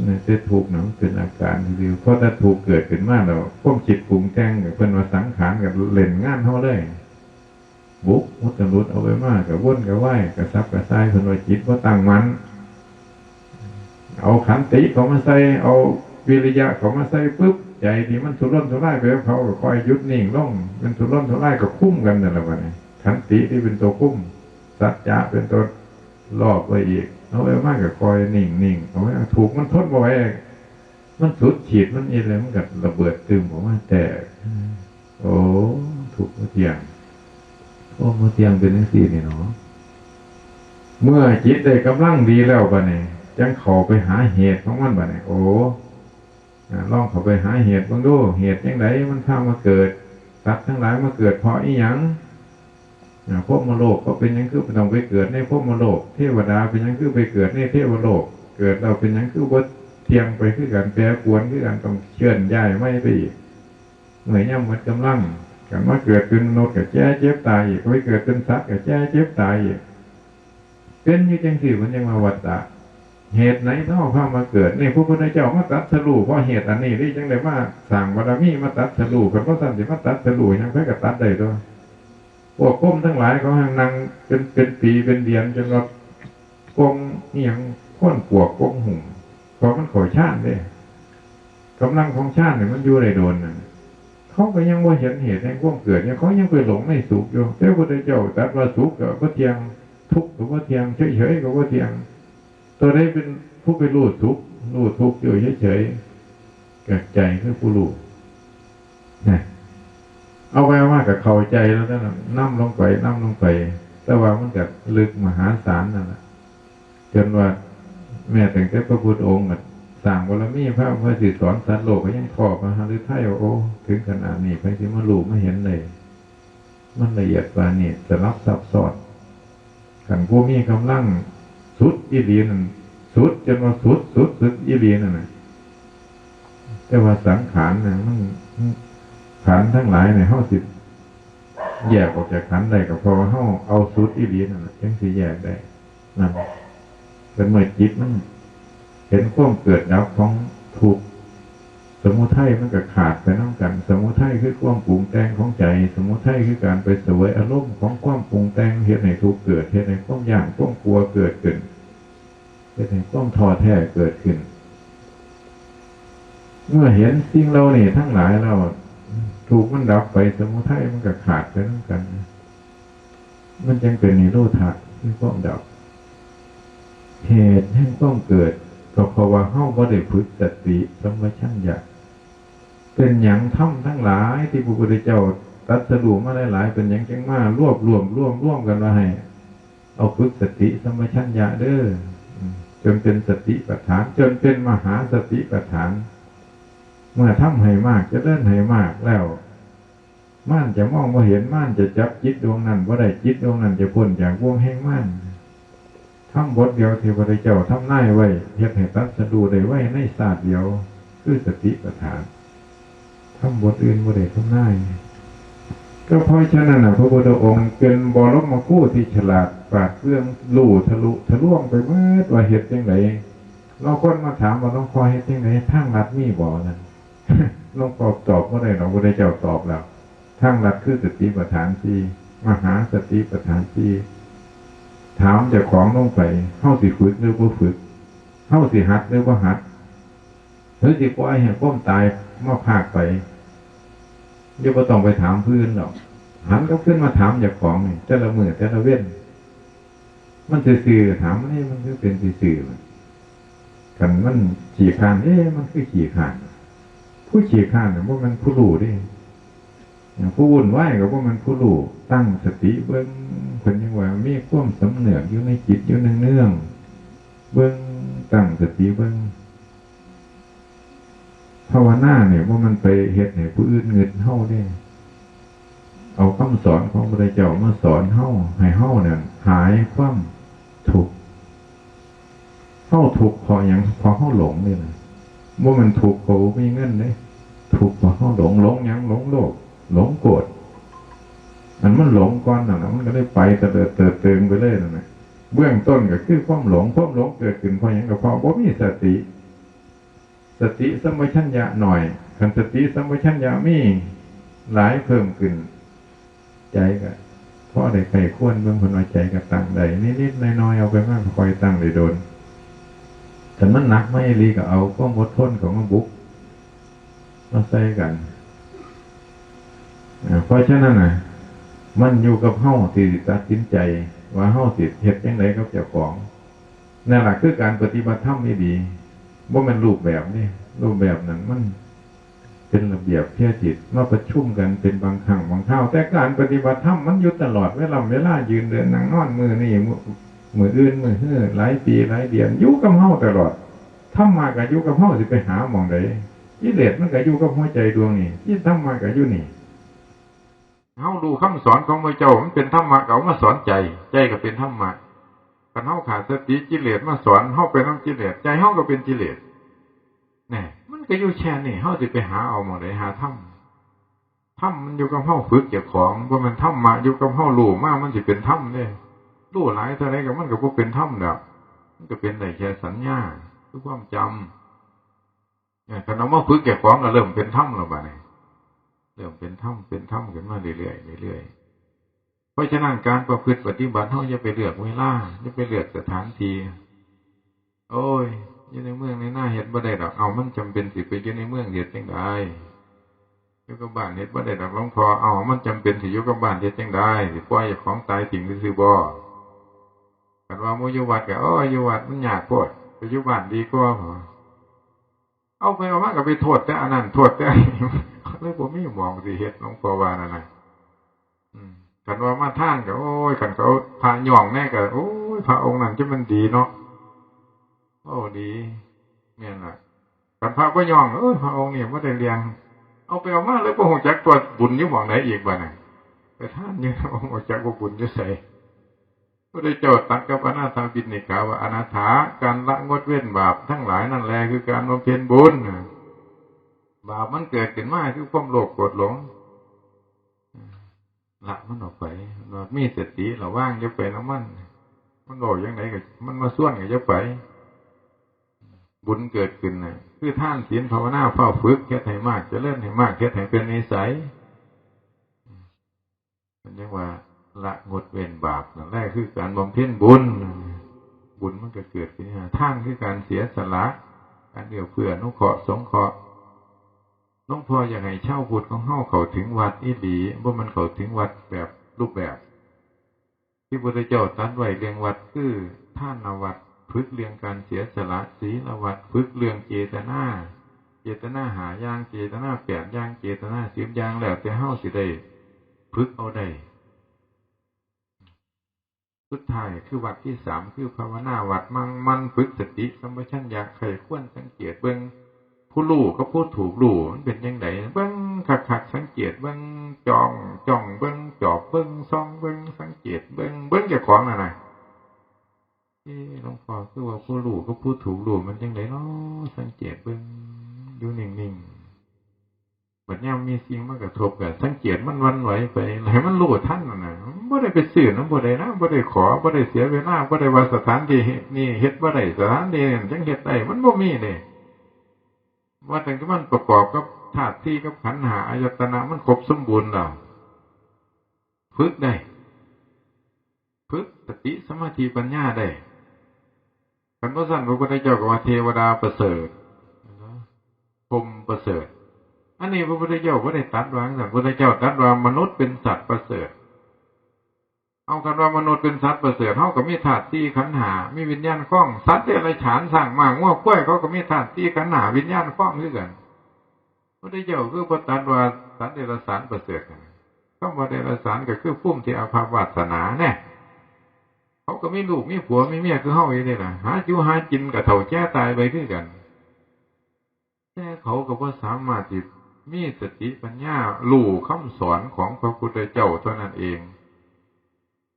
นี่แต่ทุกข์น่ะมันเป็นอาการซื่อๆ เพราะถ้าทุกข์เกิดขึ้นมาแล้ว ความคิดปรุงแต่ง เพิ่นว่าสังขารก็เล่นงานเฮาเลย บุกอุตรุดเอาไปมา ก็วนก็วาย กระสับกระส่าย เพิ่นว่าจิตบ่ตั้งมั่น เอาขันติเข้ามาใส่ เอาวิริยะเข้ามาใส่ปุ๊บ ใจที่มันทุรนทุรายไปกับเขา ก็ค่อยหยุดนิ่งลง มันทุรนทุรายก็คุมกันนั่นแหละบัดนี้ ขันติที่เป็นตัวคุม สัจจะเป็นตัวรอบไว้อีก เอาไว้มาก็ค่อยนิ่งๆ เอาไว้ ทุกข์มันทนบ่ไหว มันสุดขีดมันอิดแล้ว มันก็ระเบิดตึมออกมาแตก โอ้ ทุกข์บ่เที่ยง โอ้ บ่เที่ยงเป็นจั่งซี้นี่เนาะ เมื่อจิตได้กำลังดีแล้วบัดนี้ จั่งเข้าไปหาเหตุของมันบัดนี้ โอ้ อ่า ลองเข้าไปหาเหตุเบิ่งดู เหตุจั่งใดมันพามาเกิด สัตว์ทั้งหลายมาเกิดเพราะอิหยัง อ่า พรหมโลกเขาเป็นหยังคือต้องไปเกิดในพรหมโลก เทวดาเป็นหยังคือไปเกิดในเทวโลก เกิดแล้วเป็นหยังคือบ่เที่ยงไปคือกัน แปรปรวนคือกัน ต้องเคลื่อนย้ายใหม่ไปอีก เมื่อยามหมดกำลัง คันมาเกิดเป็นมนุษย์ก็แก่เจ็บตายอีก ไปเกิดเป็นสัตว์ก็แก่เจ็บตายอีก เป็นอยู่จั่งซี้ มันยังมาวัฏฏะ เหตุไหนเนาะพามาเกิด นี่พระพุทธเจ้ามาตรัสรู้เพราะเหตุอันนี้นี่ จั่งได้มาสร้างบารมีมาตรัสรู้ คันบ่ซั้นสิมาตรัสรู้หยัง ไผก็ตัดได้ตั๊ว พวกพรหมทั้งหลายเขาแฮ่งนั่งเป็น เป็นปีเป็นเดือนจนว่าปลงอิหยังโคนปวกปลงหุ้ม เพราะมันเข้าฌานเด้ กำลังของฌานนี่มันอยู่ได้โดนนั่น เขาก็ยังบ่เห็นเหตุแห่งความเกิดเนี่ย เขายังไปหลงในสุขอยู่ แต่พระพุทธเจ้าตรัสว่าสุขก็บ่เที่ยง ทุกข์ก็บ่เที่ยง เฉยๆก็บ่เที่ยง ตัวใดเป็นผู้ไปรู้สุข รู้ทุกข์อยู่เฉยๆ ก็ใจคือผู้รู้ นะ เอาไปเอามาก็เข้าใจแล้วนั่นน่ะ นำลงไป นำลงไป แต่ว่ามันก็ลึกมหาศาลนั่นแหละ จนว่าแม้ตั้งแต่พระพุทธองค์น่ะสร้างบารมีพระ เพื่อสิสอนสัตว์โลก ก็ยังท้อพระหฤทัยว่า โอ้ ถึงขนาดนี้ ไผสิมารู้มาเห็นได้ มันละเอียดปานนี้ สลับซับซ้อน คันผู้มีกำลังสุดอีหลีนั่น สุดจนว่าสุด สุด สุดอีหลีนั่นน่ะ แต่ว่าสังขารน่ะ มัน ขันธ์ทั้งหลายเนี่ย เฮาสิแยกออกจากขันธ์ได้ ก็เพราะว่าเฮาเอาสุดอีหลีนั่นน่ะ จึงสิแยกได้ นั่น เป็นเมื่อจิตมันเห็นความเกิดดับของทุกข์ สมุทัยมันก็ขาดไปนำกัน สมุทัยคือความปรุงแต่งของใจ สมุทัยคือการไปเสวยอารมณ์ของความปรุงแต่ง เฮ็ดให้ทุกข์เกิด เฮ็ดให้ความย้านความกลัวเกิดขึ้น เฮ็ดให้ความท้อแท้เกิดขึ้น เมื่อเห็นสิ่งเหล่านี้ทั้งหลายแล้ว ทุกข์มันดับไป สมุทัยมันก็ขาดไปนำกัน มันจึงเป็นนิโรธะ คือความดับ เหตุแห่งความเกิด ก็เพราะว่าเฮาบ่ได้ฝึกสติสัมปชัญญะ เป็นหยังธรรมทั้งหลายที่พระพุทธเจ้าตรัสรู้มาหลายๆ เป็นหยังจึงมารวบรวม รวม รวมกันว่าให้เอาฝึกสติสัมปชัญญะเด้อ อืม จนเป็นสติปัฏฐาน จนเป็นมหาสติปัฏฐาน เมื่อทำให้มาก เจริญให้มากแล้ว มารจะมองบ่เห็น มารจะจับจิตดวงนั้นบ่ได้ จิตดวงนั้นจะพ้นจากบ่วงแห่งมาร ธรรมบทเดียวที่พระพุทธเจ้าทำนายไว้ เฮ็ดให้ตรัสรู้ได้ไวในชาติเดียว คือสติปัฏฐาน ธรรมบทอื่นบ่ได้ทำนาย ก็เพราะฉะนั้นน่ะ พระพุทธองค์เป็นบรมครูที่ฉลาดปราดเปรื่อง รู้ทะลุทะลวงไปหมดว่าเฮ็ดจั่งใด ลางคนมาถามว่า หลวงพ่อเฮ็ดจั่งใด ทางลัดมีบ่ นั่น หลวงพ่อตอบบ่ได้ดอก พระพุทธเจ้าตอบแล้ว ทางลัดคือสติปัฏฐานสี่ มหาสติปัฏฐานสี่ ถามเจ้าของลงไป เฮาสิฝึกหรือบ่ฝึก เฮาสิหัดหรือบ่หัด หรือสิปล่อยให้ความตายมาพรากไป อย่าบ่ต้องไปถามผู้อื่นดอก หันกลับคืนมาถามเจ้าของนี่ แต่ละมื้อแต่ละเว็น มันซื่อๆ ถามมัน เอ๊ะ มันคือเป็นซื่อๆ ล่ะ คันมันขี้คร้าน เอ๊ะ มันคือขี้คร้าน ผู้ขี้คร้านน่ะบ่แม่นผู้รู้เด้ ผู้วุ่นวายก็บ่แม่นผู้รู้ ตั้งสติเบิ่ง เพิ่นยังว่ามีความสำเนึกอยู่ในจิตอยู่เนืองๆ เบิ่ง ตั้งสติเบิ่ง ภาวนาเนี่ยบ่แม่นไปเฮ็ดให้ผู้อื่นงึดเฮาเด้ เอาคำสอนของพระพุทธเจ้ามาสอนเฮา ให้เฮาเนี่ยหายความทุกข์ เฮาทุกข์เพราะหยัง เพราะเฮาหลงนี่นะ บ่แม่นทุกข์เพราะบ่มีเงินเด้ ทุกข์เพราะเฮาหลง หลงหยัง หลงโลภ หลงโกรธ อันมันหลงก่อนนั่นน่ะ มันก็เลยไปเตลิดเติดเติงไปเลยนั่นน่ะ เบื้องต้นก็คือความหลง ความหลงเกิดขึ้นเพราะหยัง ก็เพราะบ่มีสติ สติสัมปชัญญะน้อย คันสติสัมปชัญญะมีหลายเพิ่มขึ้น ใจก็พอได้ใคร่ครวญเบิ่ง เพิ่นว่าใจก็ตั้งได้นิดๆ น้อยๆ เอาไปมาก็ค่อยตั้งได้โดน คันมันหนักมาอีหลีก็เอาความอดทนเข้ามาบุก มาใส่กัน อ่า เพราะฉะนั้นน่ะ มันอยู่กับเฮาที่ตัดสินใจว่าเฮาสิเฮ็ดจั่งใดกับเจ้าของ นั่นล่ะคือการปฏิบัติธรรมอีหลี บ่แม่นรูปแบบนี่ รูปแบบนั้นมันเป็นระเบียบเพียงแต่มาประชุมกันเป็นบางครั้งบางคราว แต่การปฏิบัติธรรมมันอยู่ตลอดเวลา เวลายืนเดินนั่งนอน มื้อนี้ มื้อ มื้ออื่น มื้อฮื้อ หลายปีหลายเดือน อยู่กับเฮาตลอด ธรรมะก็อยู่กับเฮา สิไปหาหม่องใด กิเลสมันก็อยู่กับหัวใจดวงนี้ จิตธรรมะก็อยู่นี่ เฮารู้คำสอนของพระเจ้า มันเป็นธรรมะ ก็เอามาสอนใจ ใจก็เป็นธรรมะ คันเฮาขาดสติ กิเลสมาสอน เฮาไปนำกิเลส ใจเฮาก็เป็นกิเลส แน่ มันก็อยู่แค่นี้ เฮาสิไปหาเอาหม่องใด หาธรรม ธรรมมันอยู่กับเฮา ฝึกเจ้าของ บ่แม่นธรรมะอยู่กับเฮา รู้มามันสิเป็นธรรมเด้ รู้หลายเท่าใดก็มันก็บ่เป็นธรรมดอก มันก็เป็นได้แค่สัญญา คือความจำ เออ คันเอามาฝึกเจ้าของก็เริ่มเป็นธรรมแล้วบัดนี้ เริ่มเป็นธรรม เป็นธรรมขึ้นมาเรื่อยๆ เรื่อยๆ เพราะฉะนั้นการประพฤติปฏิบัติเฮาอย่าไปเลือกเวลา อย่าไปเลือกสถานที่ โอ้ย อยู่ในเมืองในนาเฮ็ดบ่ได้ดอก เอา มันจำเป็นสิไปอยู่ในเมืองเฮ็ดจั่งใด อยู่กับบ้านเฮ็ดบ่ได้ดอกหลวงพ่อ เอา มันจำเป็นสิอยู่กับบ้านเฮ็ดจั่งใด สิปล่อยเจ้าของตายทิ้งซื่อๆบ่ คันว่าหมู่อยู่วัดก็ โอ้ย อยู่วัดมันยากโพด ไปอยู่บ้านดีกว่า เอาไปเอามาก็ไปโทษแต่อันนั้น โทษแต่อันนี้ เลยบ่มีหม่องสิเฮ็ด หลวงพ่อว่านั่นน่ะ อืม คันว่ามาทานก็ โอ้ย คันเขาพระย่องแน่ก็ โอ้ย พระองค์นั้นจะมันดีเนาะ โอ้ ดี แม่นล่ะ คันพระบ่ย่อง เอ้ย พระองค์นี่บ่ได้เรื่อง เอาไปเอามาเลยบ่ฮู้จักตัวบุญอยู่หม่องไหนอีกบัดน่ะ ไปทานอยู่ บ่ฮู้จักว่าบุญอยู่ไส พระพุทธเจ้าตรัสกับอนาถบิณฑิกาว่า อนาถา การละงดเว้นบาปทั้งหลายนั่นแล คือการบำเพ็ญบุญ บาปมันเกิดขึ้นมาคือความโลภโกรธหลง ละมันออกไป ว่ามีสติระวังอย่าไปนำมัน มันบอกอย่างไหนก็ มันมาส่วนก็อย่าไป บุญเกิดขึ้นน่ะ คือทานศีลภาวนา เฝ้าฝึกเฮ็ดให้มาก เจริญให้มาก เฮ็ดให้เป็นนิสัย มันยังว่าละงดเว้นบาปนั่นแหละ คือการบำเพ็ญบุญ บุญมันก็เกิดขึ้น ทานคือการเสียสละ การเอื้อเฟื้ออนุเคราะห์สงเคราะห์ หลวงพ่ออยากให้ชาวพุทธของเฮาเข้าถึงวัดอีหลี บ่แม่นเข้าถึงวัดแบบรูปแบบ ที่พระพุทธเจ้าตรัสไว้เรื่องวัดคือทานวัด ฝึกเรื่องการเสียสละ ศีลวัด ฝึกเรื่องเจตนา เจตนาห้าอย่าง เจตนาแปดอย่าง เจตนาสิบอย่าง แล้วแต่เฮาสิได้ฝึกเอาได้ สุดท้ายคือวัดที่สาม คือภาวนาวัด มั่งมันฝึกสติสัมปชัญญะ ใคร่ควรสังเกตเบิ่ง ผู้รู้กับผู้ถูกรู้มันเป็นจั่งใด เบิ่งคักๆ สังเกตเบิ่ง จ้อง จ้องเบิ่ง จอบเบิ่ง ส่องเบิ่ง สังเกตเบิ่ง เบิ่งเจ้าของนั่นน่ะ เอ๊ะ หลวงพ่อคือว่าผู้รู้กับผู้ถูกรู้มันจั่งใดน้อ สังเกตเบิ่ง อยู่นิ่งๆ บัดยามมีสิ่งมากระทบก็สังเกตมันหวั่นไหวไป ให้มันรู้ทันนั่นน่ะ บ่ได้ไปซื้อนำผู้ใดนะ บ่ได้ขอ บ่ได้เสียเวลา บ่ได้ว่าสถานที่นี่เฮ็ดบ่ได้ สถานที่นั่นจั่งเฮ็ดได้ มันบ่มีเด้ ว่าตั้งแต่มันประกอบกับธาตุสี่กับขันธ์ห้า อายตนะมันครบสมบูรณ์แล้ว ฝึกได้ ฝึกสติสมาธิปัญญาได้ คันบ่ซั้นพระพุทธเจ้าก็ว่าเทวดาประเสริฐ พรหมประเสริฐ อันนี้พระพุทธเจ้าบ่ได้ตรัสว่าจั่งซั้น พระพุทธเจ้าตรัสว่ามนุษย์เป็นสัตว์ประเสริฐ เอา คันว่ามนุษย์เป็นสัตว์ประเสริฐ เฮาก็มีธาตุสี่ขันธ์ห้า มีวิญญาณครอง สัตว์เดรัจฉาน ช้าง ม้า งัว ควาย เขาก็มีธาตุสี่ขันธ์ห้า วิญญาณครองคือกัน พระพุทธเจ้าคือบ่ตรัสว่าสัตว์เดรัจฉานประเสริฐ คำว่าเดรัจฉานก็คือภูมิที่อภัพวาสนาแน่ เขาก็มีลูกมีผัวมีเมียคือเฮาอยู่นี่ล่ะ หาอยู่หากินก็เฒ่าแก่ตายไปคือกัน แต่เขาก็บ่สามารถสิมีสติปัญญารู้คำสอนของพระพุทธเจ้าเท่านั้นเอง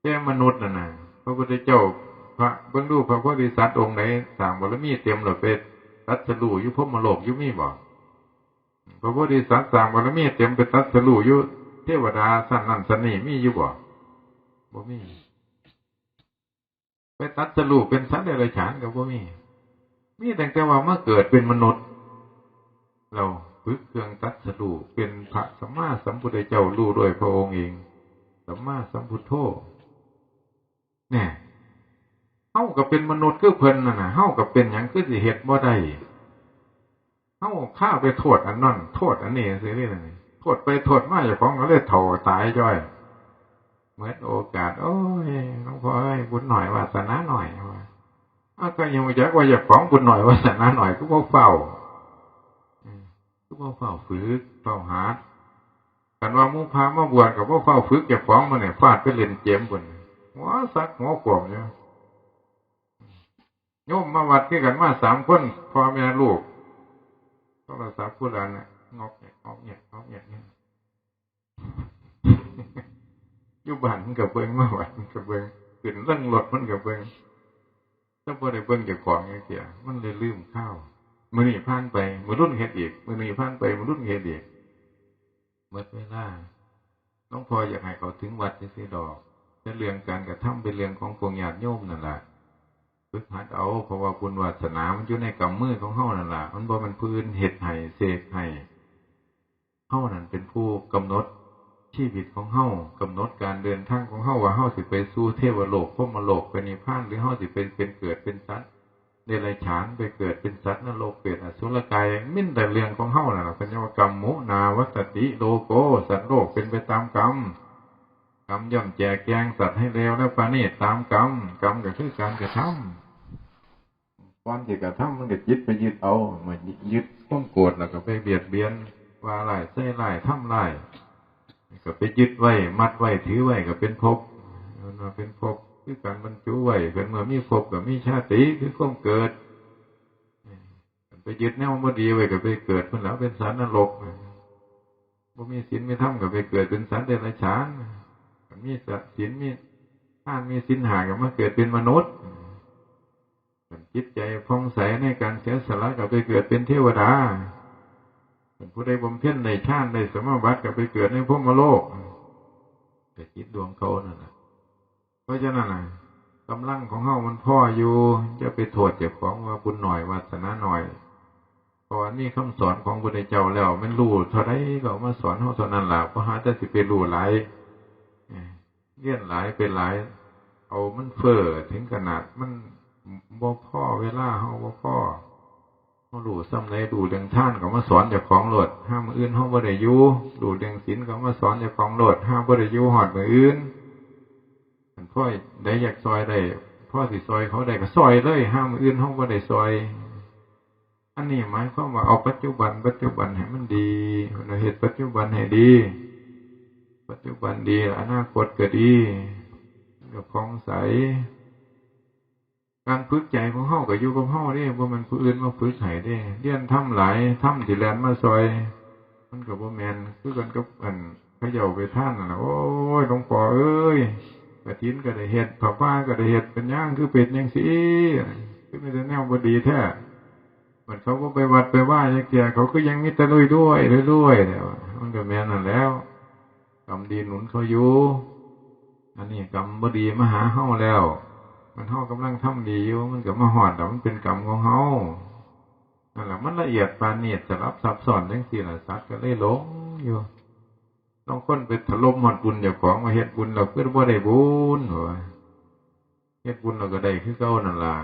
แต่มนุษย์นั่นน่ะ พระพุทธเจ้า พระ เบิ่งดู พระโพธิสัตว์องค์ไหนสร้างบารมีเต็มแล้วไปตรัสรู้อยู่พรหมโลกอยู่มีบ่ พระโพธิสัตว์สร้างบารมีเต็มไปตรัสรู้อยู่เทวดาชั้นนั้นชั้นนี้มีอยู่บ่ บ่มี ไปตรัสรู้เป็นสัตว์เดรัจฉานก็บ่มี มีตั้งแต่ว่ามาเกิดเป็นมนุษย์ เราฝึกเครื่องตรัสรู้เป็นพระสัมมาสัมพุทธเจ้า รู้ด้วยพระองค์เอง สัมมาสัมพุทโธ แน่ เฮาก็เป็นมนุษย์คือเพิ่นนั่นน่ะ เฮาก็เป็นหยังคือสิเฮ็ดบ่ได้ เฮาคาไปโทษอันนั้น โทษอันนี้ซื่อๆ นี่ โทษไปโทษมา เจ้าของก็เลยเฒ่าตายจ้อย หมดโอกาส โอ้ย หลวงพ่อเอ้ย บุญน้อยวาสนาน้อย ว่า อ้าว ก็ยังบ่จักว่าเจ้าของบุญน้อยวาสนาน้อย คือบ่เฝ้า อืม คือบ่เฝ้าฝึก เฝ้าหัด คันว่าหมู่พระมาบวชก็บ่เฝ้าฝึกเจ้าของ มื้อนี้ฟาดไปเล่นเกมพุ้น หัวสักหัวขวมอยู่ โยมมาวัดคือกันมาสามคน พ่อแม่ลูก โทรศัพท์ผู้หลานน่ะ งอกแงก งอกแงก งอกแงก อยู่บ้านมันก็เบิ่ง มาวัดมันก็เบิ่ง ขึ้นเทิงรถมันก็เบิ่ง แต่บ่ได้เบิ่งเจ้าของจักเทื่อ มันเลยลืมคราว มื้อนี้ผ่านไป มื้อรุ่นเฮ็ดอีก มื้อนี้ผ่านไป มื้อรุ่นเฮ็ดอีก หมดเวลา หลวงพ่ออยากให้เขาถึงวัดซื่อๆ ดอก แต่เรื่องการกระทำเป็นเรื่องของพวกญาติโยมนั่นล่ะ ฝึกหัดเอา เพราะว่าบุญวาสนามันอยู่ในกำมือของเฮานั่นล่ะ มันบ่แม่นผู้อื่นเฮ็ดให้ เสกให้ เฮานั่นเป็นผู้กำหนดชีวิตของเฮา กำหนดการเดินทางของเฮา ว่าเฮาสิไปสู่เทวโลก พรหมโลก ไปนิพพาน หรือเฮาสิไปเป็นเกิดเป็นสัตว์เดรัจฉาน ไปเกิดเป็นสัตว์นรก เปรต อสุรกาย มีแต่เรื่องของเฮานั่นล่ะ เพิ่นเรียกว่ากรรมุนาวัตติโลโก สัตว์โลกเป็นไปตามกรรม กรรมย่อมแจกแจงสัตว์ให้เลวและประณีตตามกรรม กรรมก็คือการกระทำ ก่อนสิกระทำมันก็จิตไปยึดเอา มายึดความโกรธแล้วก็ไปเบียดเบียน ว่าร้ายใส่ร้ายทำร้าย ก็ไปยึดไว้มัดไว้ถือไว้ก็เป็นภพ มันว่าเป็นภพคือการบรรจุไว้ เกิดเมื่อมีภพก็มีชาติคือความเกิด ไปยึดแนวบ่ดีไว้ก็ไปเกิดพุ่นแหล้ว เป็นสัตว์นรก บ่มีศีลมีธรรมก็ไปเกิดเป็นสัตว์เดรัจฉาน มันมีศีลมีทานมีศีลห้าก็มาเกิดเป็นมนุษย์ มันจิตใจผ่องใสในการเสียสละก็ไปเกิดเป็นเทวดา มันผู้ใดบำเพ็ญได้ฌานได้สมาบัติก็ไปเกิดในพรหมโลก แต่จิตดวงเขานั่นน่ะ เพราะฉะนั้นน่ะ กำลังของเฮามันพออยู่ อย่าไปโทษเจ้าของว่าบุญน้อยวาสนาน้อย เพราะว่ามีคำสอนของพระพุทธเจ้าแล้ว มันรู้เท่าใดก็เอามาสอนเฮาเท่านั้นล่ะ บ่หาแต่สิไปรู้หลาย เอ้ย เรียนหลายไปหลาย เอามันเฟ้อถึงขนาดมันบ่พอ เวลาเฮาบ่พอ เฮารู้ส่ำใด รู้เรื่องทานก็มาสอนเจ้าของโลด ห่ามื้ออื่นเฮาบ่ได้อยู่ รู้เรื่องศีลก็มาสอนเจ้าของโลด ห่าบ่ได้อยู่ฮอดมื้ออื่น คันพอใดอยากซอยได้ พอสิซอยเขาได้ก็ซอยเลย ห่ามื้ออื่นเฮาบ่ได้ซอย อันนี้หมายความว่าเอาปัจจุบัน ปัจจุบันให้มันดี เฮ็ดปัจจุบันให้ดี ปัจจุบันดี อนาคตก็ดี มันก็ผ่องใส การฝึกใจของเฮาก็อยู่กับเฮาเด้ บ่แม่นผู้อื่นมาฝึกให้เด้ เรียนธรรมหลาย ธรรมสิแล่นมาซอย มันก็บ่แม่น คือกันกับอันเขาเจ้าไปทานนั่นล่ะ โอ้ย หลวงพ่อเอ้ย กฐินก็ได้เฮ็ด ผ้าป่าก็ได้เฮ็ด เป็นหยังคือเป็นจังซี่ คือมีแต่แนวบ่ดีแท้ มันเขาบ่ไปวัดไปวาจักเทื่อ เขาคือยังมีแต่รวยๆ รวยๆ เนี่ย มันก็แม่นนั่นแหล้ว กรรมดีหนุนเขาอยู่ อันนี้กรรมบ่ดีมาหาเฮาแล้ว มันเฮากำลังทำดีอยู่ มันก็มาฮอดแล้ว มันเป็นกรรมของเฮา นั่นแหละ มันละเอียดปานนี้ สลับซับซ้อนจังซี่ล่ะ สัตว์ก็เลยหลงอยู่ ลางคนไปถล่มฮอดบุญเจ้าของ ว่าเฮ็ดบุญแล้วคือบ่ได้บุญ ว่าเฮ็ดบุญแล้วก็ได้คือเก่านั่นล่ะ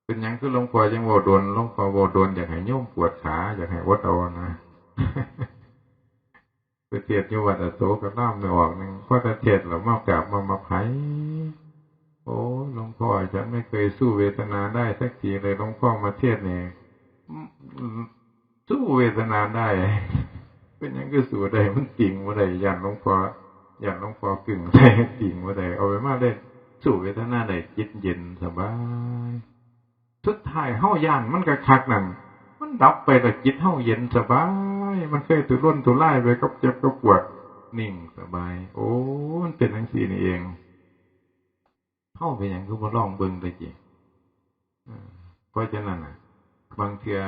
เป็นหยังคือหลวงพ่อยังเว้าโดน หลวงพ่อเว้าโดน อยากให้โยมปวดขา อยากให้อดเอานะ ไปเทศน์อยู่วัดอโศกก็ล่ามไม่ออกหนึ่ง พอจะเทศน์แล้วมากราบมามาไผ โอ้ย หลวงพ่อ ฉันไม่เคยสู้เวทนาได้สักทีเลย หลวงพ่อมาเทศน์นี่ อืม สู้เวทนาได้ เป็นหยังคือสู้ได้ มันติงบ่ได้ ย่านหลวงพ่อ ย่านหลวงพ่อกึ่งใส่ติงบ่ได้ เอาไปมาได้ สู้เวทนาได้ จิตเย็นสบาย สุดท้ายเฮาย่านมันก็คักนั่น มันดับไปแล้วจิตเฮาเย็นสบาย มันเคยทุรนทุรายไปกับเจ็บกับปวด นิ่งสบาย โอ้ มันเป็นจังซี่นี่เอง เฮาเป็นหยังคือบ่ลองเบิ่งแต่กี้ เออ เพราะฉะนั้นน่ะ บางเทื่อ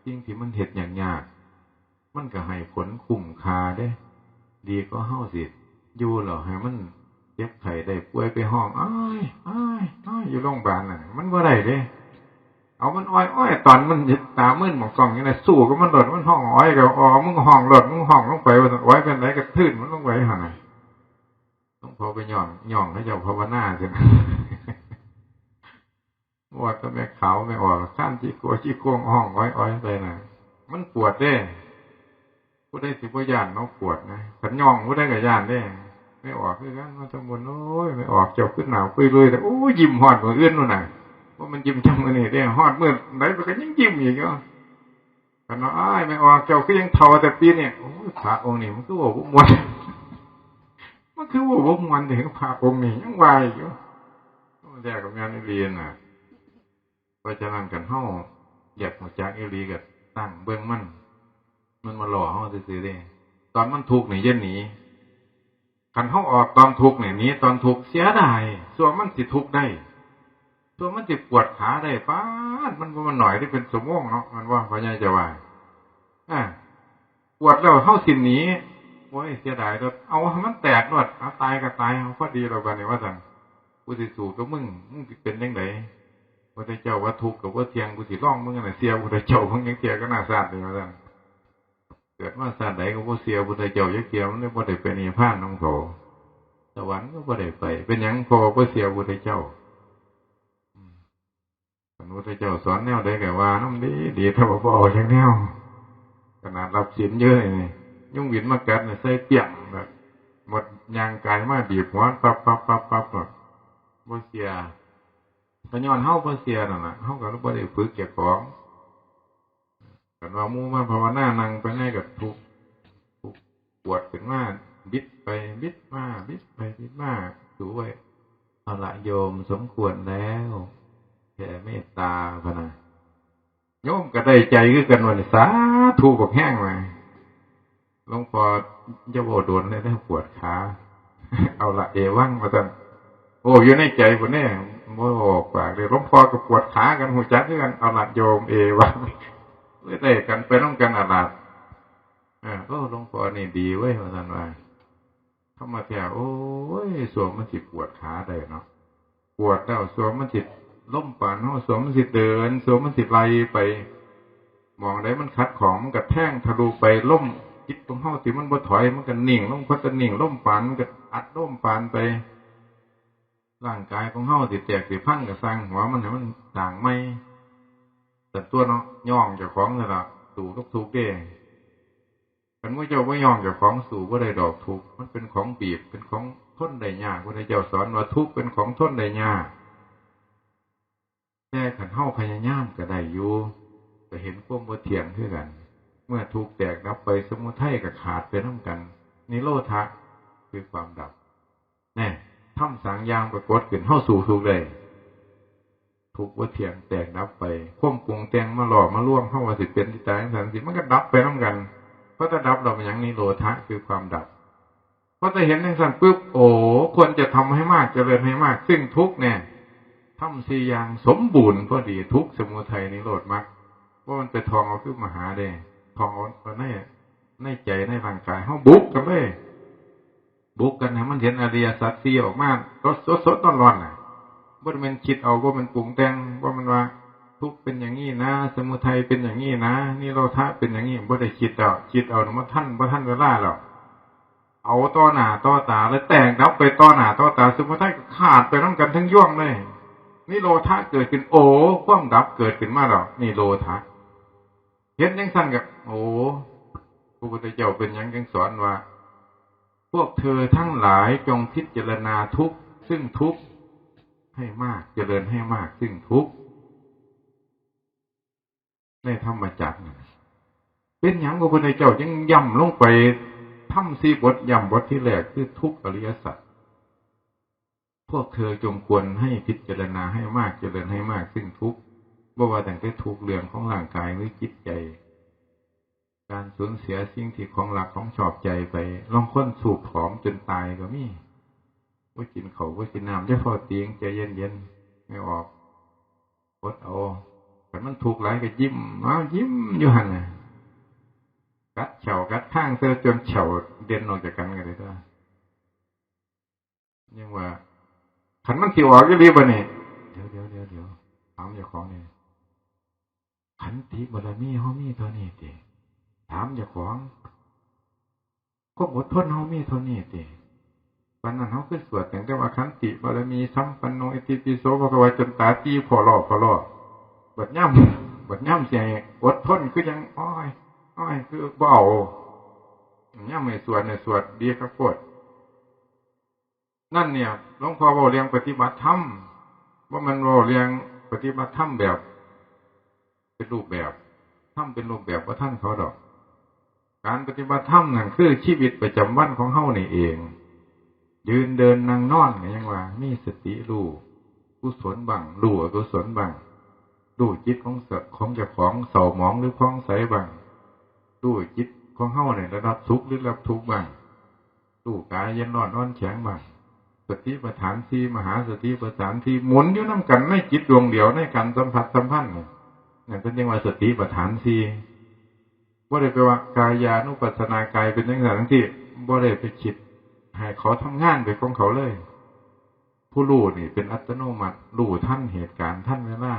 สิ่งที่มันเฮ็ดยากๆ มันก็ให้ผลคุ้มค่าเด้ ดีกว่าเฮาสิอยู่แล้วให้มันเจ็บไข้ได้ป่วยไปฮ้องอ้ายอ้ายอ้ายอยู่โรงพยาบาลน่ะ มันบ่ได้เด้ เอามันอ้อยอ้อยตอนมันตามึนหมองกล้องอยู่นะ สู้กับมันโลด มันฮ้องอ้อยก็อ้อ มึงฮ้องโลด มึงฮ้องลงไปว่าซั่น อ้อยเป็นไรก็ทื่นมันลงไปหั่นน่ะ หลวงพ่อไปย่อง ย่องเขาเจ้าภาวนาซั่น ว่าแต่แม่ขาวแม่ออก คันจิโกจิโกงฮ้องอ้อยอ้อยไปน่ะ มันปวดเด้ ผู้ใดสิบ่ย่านเนาะ ปวดนะ คันย่องผู้ใดก็ย่านเด้ แม่ออกคือกัน มาทำบุญ โอ้ย แม่ออกเจ้าขึ้นหนาวปุยลุย แต่ โอ้ย ยิ้มฮอดมื้ออื่นนู่นน่ะ ว่ามันยิ้มจังมื้อนี้เด้ ฮอดมื้อใดมันก็ยังยิ้มอีกอยู่ คันว่า อ้าย แม่ออกเจ้าคือยังเฒ่าแต่ปีนี้ โอ้ย พระองค์นี่มันคือเว้าบ่ม่วน มันคือเว้าบ่ม่วนเด้ พระองค์นี่ยังว่าอยู่ มันแท้ก็แม่นอีหลีน่ะ เพราะฉะนั้นคันเฮาอยากรู้จักอีหลีก็ตั้งเบิ่งมัน มันมาหลอกเฮาซื่อๆเด้ ตอนมันทุกข์นี่อย่าหนี คันเฮาออกตอนทุกข์นี่หนีตอนทุกข์เสียดาย ส่วนมันสิทุกข์ได้ ส่วนมันสิปวดขาได้ ป๊าด มันบ่แม่นน้อยเด้ เป็นชั่วโมงเนาะ แม่นบ่ พ่อใหญ่จะว่า อ่า ปวดแล้วเฮาสิหนี โอ้ย เสียดายโลด เอาให้มันแตกโลด เอาตายก็ตาย เอาพอดีแล้วบัดนี้ ว่าซั่น กูสิสู้กับมึง มึงสิเป็นจั่งใด พระพุทธเจ้าว่าทุกข์ก็บ่เที่ยง กูสิลองมึงนั่นน่ะ เชื่อพระพุทธเจ้ามึงยังเที่ยงก็น่าซ่านนี่ ว่าซั่น เกิดมาซ่านใดก็บ่เชื่อพระพุทธเจ้าจักเที่ย มันเลยบ่ได้ไปนิพพานของเขา สวรรค์ก็บ่ได้ไป เป็นหยัง เพราะว่าบ่เชื่อพระพุทธเจ้า อืม พระพุทธเจ้าสอนแนวใดก็ว่านำดี ดีเท่าบ่เอาจักแนว ขนาดรับศีลอยู่นี่ ยุงบินมากัดนี่ใส่เปี้ยงแบบ หมดย่างกายมาบีบหัวปั๊บปั๊บปั๊บปั๊บ บ่เชื่อ ก็ย้อนเฮาบ่เชื่อนั่นล่ะ เฮาก็บ่ได้ฝึกเจ้าของ คันว่าหมู่มาภาวนานั่งไปไหนก็ทุกข์ ทุกข์ ปวดขึ้นมา บิดไปบิดมา บิดไปบิดมา สู้ไว้ เอาละโยม สมควรแล้ว แผ่เมตตาพะนะ โยมก็ได้ใจคือกันว่านี่ สาธุบักแฮงว่า หลวงพ่ออย่าเว้าโดนเลยเด้อ ปวดขา เอาละเอวัง ว่าซั่น โอ้ อยู่ในใจพุ้นเด้ บ่ออกปากเลย หลวงพ่อก็ปวดขากัน ฮู้จักคือกัน เอาละโยม เอวัง เลยได้กันไปนำกัน อาลาด เออ โอ้ หลวงพ่อนี่ดีเว้ย ว่าซั่นว่า ธรรมะแท้ โอ้ย ซั่วมันสิปวดขาได้เนาะ ปวดแล้ว ซั่วมันสิล้มปานเฮา ซั่วมันสิเดิน ซั่วมันสิไล่ไป หม่องใดมันขัดข้อง มันก็แทงทะลุไป ล้ม จิตของเฮาที่มันบ่ถอย มันก็นิ่งลง พอจะนิ่ง ล้มปาน มันก็อัดล้มปานไป ร่างกายของเฮาสิแตกสิพังก็ซ่างหัวมัน ให้มันสร้างใหม่ แต่ตัวเนาะ ย่องเจ้าของนั่นล่ะ สู้กับทุกข์เด้ คันหมู่เจ้าบ่ย่องเจ้าของ สู้บ่ได้ดอกทุกข์ มันเป็นของบีบ เป็นของทนได้ยาก พระพุทธเจ้าสอนว่าทุกข์เป็นของทนได้ยาก แต่คันเฮาพยายามก็ได้อยู่ ก็เห็นความบ่เที่ยงคือกัน เมื่อทุกข์แตกดับไป สมุทัยก็ขาดไปนำกัน นิโรธะคือความดับ แน่ ธรรมสามอย่างปรากฏขึ้น เฮาสู้ทุกข์ได้ ทุกข์บ่เที่ยงแตกดับไป ความปรุงแต่งมาหลอกมาลวงเฮาว่าสิเป็นสิตายจังซั่นสิ มันก็ดับไปนำกัน พอจะดับแล้วเป็นหยัง นิโรธะคือความดับ พอจะเห็นจังซั่นปุ๊บ โอ้ ควรจะทำให้มาก เจริญให้มาก ซึ่งทุกข์แน่ ธรรมสี่อย่างสมบูรณ์พอดี ทุกข์ สมุทัย นิโรธ มรรค ว่ามันไปท่องเอาคือมหาเด้ ท่องเอาใน ในใจในร่างกายเฮา บุกกันเลย บุกกันให้มันเห็นอริยสัจสี่ออกมา สดๆ ร้อนๆ น่ะ บ่แม่นคิดเอา บ่แม่นปรุงแต่ง บ่แม่นว่าทุกข์เป็นอย่างนี้นะ สมุทัยเป็นอย่างนี้นะ นิโรธะเป็นอย่างนี้ บ่ได้คิดเอา คิดเอาน่ะ บ่ทัน บ่ทันเวลาแล้ว เอาต่อหน้าต่อตาเลย แตกดับไปต่อหน้าต่อตา สมุทัยก็ขาดไปนำกันทั้งยวงเลย นิโรธะเกิดขึ้น โอ้ ความดับเกิดขึ้นมาแล้ว นิโรธะ เห็นจังซั่นก็ โอ้ พระพุทธเจ้าเป็นหยังจังสอนว่า พวกเธอทั้งหลายจงพิจารณาทุกข์ ซึ่งทุกข์ให้มาก เจริญให้มาก ซึ่งทุกข์ ในธรรมจักรนั่นน่ะ เป็นหยังพระพุทธเจ้าจึงย้ำลงไป ธรรมสี่บท ย้ำบทที่แรกคือทุกข์อริยสัจ พวกเธอจงควรให้พิจารณาให้มาก เจริญให้มาก ซึ่งทุกข์ บ่ว่าตั้งแต่ทุกข์เรื่องของร่างกายหรือจิตใจ การสูญเสียสิ่งที่ของรักของชอบใจไป ลางคนสูบผอมจนตายก็มี บ่กินข้าวบ่กินน้ำ อย่าฟ้าวติง ใจเย็นๆ ไม่ออก อดเอา คันมันทุกข์หลายก็ยิ้ม อ้าว ยิ้มอยู่หั่นน่ะ กัดแข้วกัดคางใส่จนแข้วเด่นออกจากกันก็ได้ตัว ยังว่า คันมันสิออกอีหลีบ่นี่ เดี๋ยวๆๆๆ ถามเจ้าของนี่ ขันติบารมีเฮามีเท่านี้ติ ถามเจ้าของ ความอดทนเฮามีเท่านี้ติ ปานนั้นเฮาคือสวดตั้งแต่ว่า ขันติบารมีสัมปันโน อิติปิโสภะคะวา จนตาตีพ่อล้อพ่อล้อ บัดยาม บัดยามสิให้อดทนคือจั่ง อ้อย อ้อย คือบ่เอา ยามให้สวดเนี่ยสวดดีคักโพด นั่นเนี่ย หลวงพ่อเว้าเรื่องปฏิบัติธรรม บ่แม่นเว้าเรื่องปฏิบัติธรรมแบบ เป็นรูปแบบ ธรรมเป็นรูปแบบบ่ทันเขาดอก การปฏิบัติธรรมนั่นคือชีวิตประจำวันของเฮานี่เอง ยืนเดินนั่งนอนก็ยังว่ามีสติรู้กุศลบ้าง รู้อกุศลบ้าง รู้จิตของเส- ของเจ้าของเศร้าหมองหรือผ่องใสบ้าง รู้จิตของเฮาเนี่ยระดับสุขหรือระดับทุกข์บ้าง รู้กายเย็นร้อนอ่อนแข็งบ้าง สติปัฏฐานสี่ มหาสติปัฏฐานสี่ หมุนอยู่นำกันในจิตดวงเดียว ในการสัมผัสสัมพันธ์นี่ นั่นเพิ่นเรียกว่าสติปัฏฐานสี่ บ่ได้ไปว่ากายานุปัสสนากายเป็นจังซั่นจังซี่ บ่ได้ไปคิดให้เขาทำงานไปของเขาเลย ผู้รู้นี่เป็นอัตโนมัติ รู้ทันเหตุการณ์ทันเวลา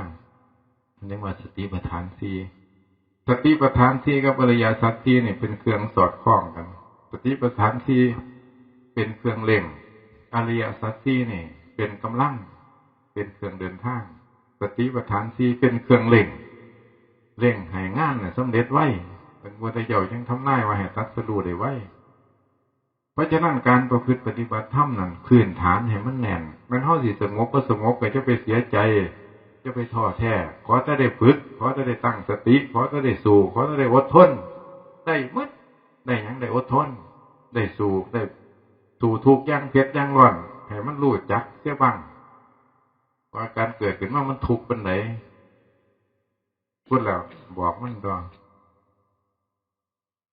เรียกว่าสติปัฏฐานสี่ สติปัฏฐานสี่กับอริยสัจสี่นี่เป็นเครื่องสอดคล้องกัน สติปัฏฐานสี่เป็นเครื่องเร่ง อริยสัจสี่นี่เป็นกำลัง เป็นเครื่องเดินทาง สติปัฏฐานสี่เป็นเครื่องเร่ง เร่งให้งานน่ะสำเร็จไว เป็นพุทธเจ้าจึงทำนายว่าให้ตรัสรู้ได้ไว เพราะฉะนั้นการประพฤติปฏิบัติธรรมนั่น พื้นฐานให้มันแน่น แม่นเฮาสิสงบบ่สงบก็จะไปเสียใจ จะไปท้อแท้ ขอแต่ได้ฝึก ขอแต่ได้ตั้งสติ ขอแต่ได้สู้ ขอแต่ได้อดทน ได้หมด ได้หยังได้อดทน ได้สู้ ได้สู้ทุกข์อย่างเผ็ดอย่างร้อน ให้มันรู้จักเสียบ้าง ว่าการเกิดขึ้นมามันทุกข์ปานใด พูดแล้วบอกมันตัว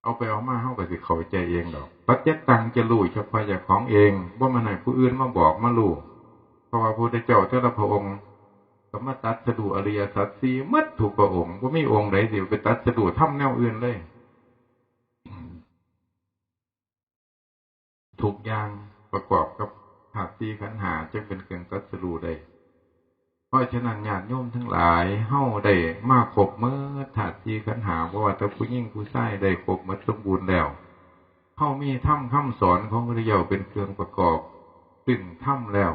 เอาไปเอามาเฮาก็สิเข้าใจเองดอก ปัจจตังจะรู้เฉพาะเจ้าของเอง บ่แม่นให้ผู้อื่นมาบอกมารู้ เพราะว่าพระพุทธเจ้าแต่ละพระองค์ก็มาตรัสรู้อริยสัจสี่หมดทุกพระองค์ บ่มีองค์ใดสิไปตรัสรู้ธรรมแนวอื่นเลย ทุกอย่างประกอบกับธาตุสี่ขันธ์ห้า จึงเป็นเครื่องตรัสรู้ได้ เพราะฉะนั้นญาติโยมทั้งหลาย เฮาได้มาครบหมดธาตุสี่ขันธ์ห้า บ่ว่าแต่ผู้หญิงผู้ชายได้ครบหมดสมบูรณ์แล้ว เฮามีธรรมคำสอนของพระพุทธเจ้าเป็นเครื่องประกอบ ซึ่งธรรมแล้ว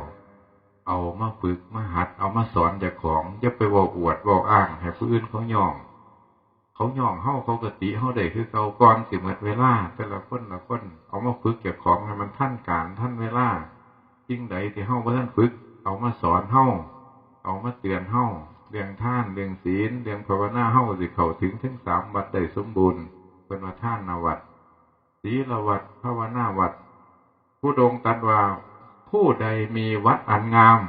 เอามาฝึกมาหัด เอามาสอนเจ้าของ อย่าไปเว้าอวดเว้าอ้างให้ผู้อื่นเขาย้อง เขาย้องเฮา เขาก็ติเฮาได้คือเก่า ก่อนสิหมดเวลา แต่ละคนละคน เอามาฝึกเจ้าของให้มันทันกาลทันเวลา สิ่งใดที่เฮาบ่ทันฝึก เอามาสอนเฮา เอามาเตือนเฮา เรื่องทาน เรื่องศีล เรื่องภาวนา เฮาก็สิเข้าถึงทั้งสามวัตรได้สมบูรณ์ เพิ่นว่าทานวัตร ศีลวัตร ภาวนาวัตร พุทธองค์ตรัสว่า ผู้ใดมีวัตรอันงาม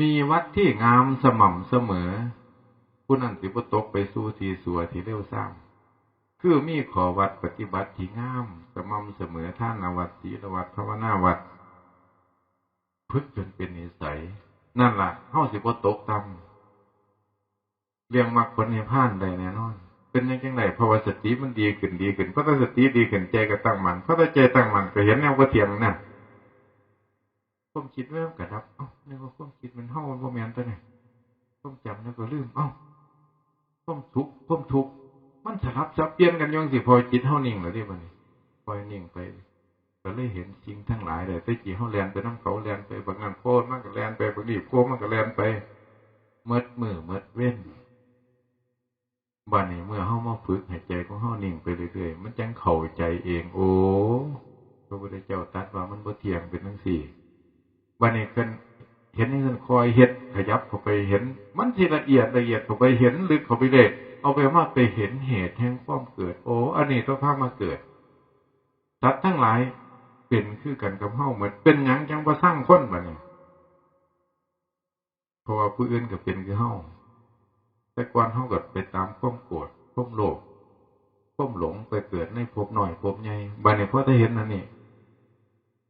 มีวัตรที่งามสม่ำเสมอ ผู้นั้นสิบ่ตกไปสู่ที่ชั่วที่เลวทราม คือมีข้อวัตรปฏิบัติที่งามสม่ำเสมอ ทานวัตร ศีลวัตร ภาวนาวัตร ฝึกจนเป็นนิสัย นั่นล่ะ เฮาสิบ่ตกต่ำ เรื่องมรรคผลนิพพานได้แน่นอน เป็นหยังจั่งใด เพราะว่าสติมันดีขึ้น ดีขึ้น เพราะถ้าสติดีขึ้น ใจก็ตั้งมั่น เพราะถ้าใจตั้งมั่นก็เห็นแนวบ่เที่ยงนะ ความคิดมันก็ดับ เอ้า นึกว่าความคิดมันเฮา มันบ่แม่นตัวนี้ ความจำนึกว่าลืม เอ้า ความสุข ความทุกข์ มันสลับสับเปลี่ยนกันอยู่จั่งซี้ พอจิตเฮานิ่งแล้วเด้บัดนี้ ปล่อยนิ่งไป ก็เลยเห็นสิ่งทั้งหลายเลย แต่กี้เฮาแล่นไปนำเขา แล่นไปบักนั้นโพด มันก็แล่นไป บักนี้โพด มันก็แล่นไป หมดมื้อหมดเวร บัดนี้เมื่อเฮามาฝึกให้ใจของเฮานิ่งไปเรื่อยๆ มันจั่งเข้าใจเอง โอ้ พระพุทธเจ้าตรัสว่ามันบ่เที่ยงเป็นจั่งซี้ บัดนี้คันเห็นจั่งซั้น ค่อยเฮ็ด ขยับเข้าไปเห็น มันสิละเอียด ละเอียดเข้าไป เห็นลึกเข้าไปเรื่อย เอาไปมาไปเห็นเหตุแห่งความเกิด โอ้ อันนี้ตัวพามาเกิด สัตว์ทั้งหลายเป็นคือกันกับเฮาหมด เป็นหยังจั่งบ่ซังคนบัดนี้ เพราะว่าผู้อื่นก็เป็นคือเฮา แต่ก่อนเฮาก็ไปตามความโกรธ ความโลภ ความหลง ไปเกิดในภพน้อย ภพใหญ่ บัดนี้พอได้เห็นอันนี้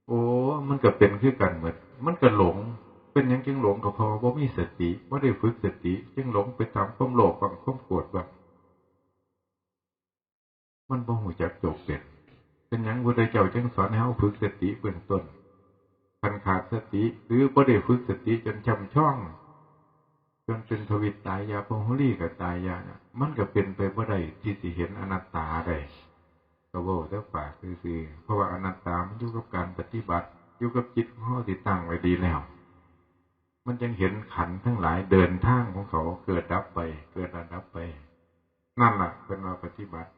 โอ้ มันก็เป็นคือกันหมด มันก็หลง เป็นหยังจึงหลง ก็เพราะว่าบ่มีสติ บ่ได้ฝึกสติ จึงหลงไปตามความโลภบ้าง ความโกรธบ้าง มันบ่ฮู้จักจบสิ้น เป็นหยังพระพุทธเจ้าจึงสอนให้เฮาฝึกสติเบื้องต้น คันขาดสติ หรือบ่ได้ฝึกสติจนช่ำชอง จนเป็นทวิตตายยา พหุลีก็ตายยาน่ะ มันก็เป็นไปบ่ได้ที่สิเห็นอนัตตาได้ ก็เว้าแต่ปากซื่อๆ เพราะว่าอนัตตามันอยู่กับการปฏิบัติ อยู่กับจิตของเฮาที่ตั้งไว้ดีแล้ว มันจั่งเห็นขันธ์ทั้งหลายเดินทางของเขา เกิดดับไป เกิดแล้วดับไป นั่นล่ะเพิ่นว่าปฏิบัติ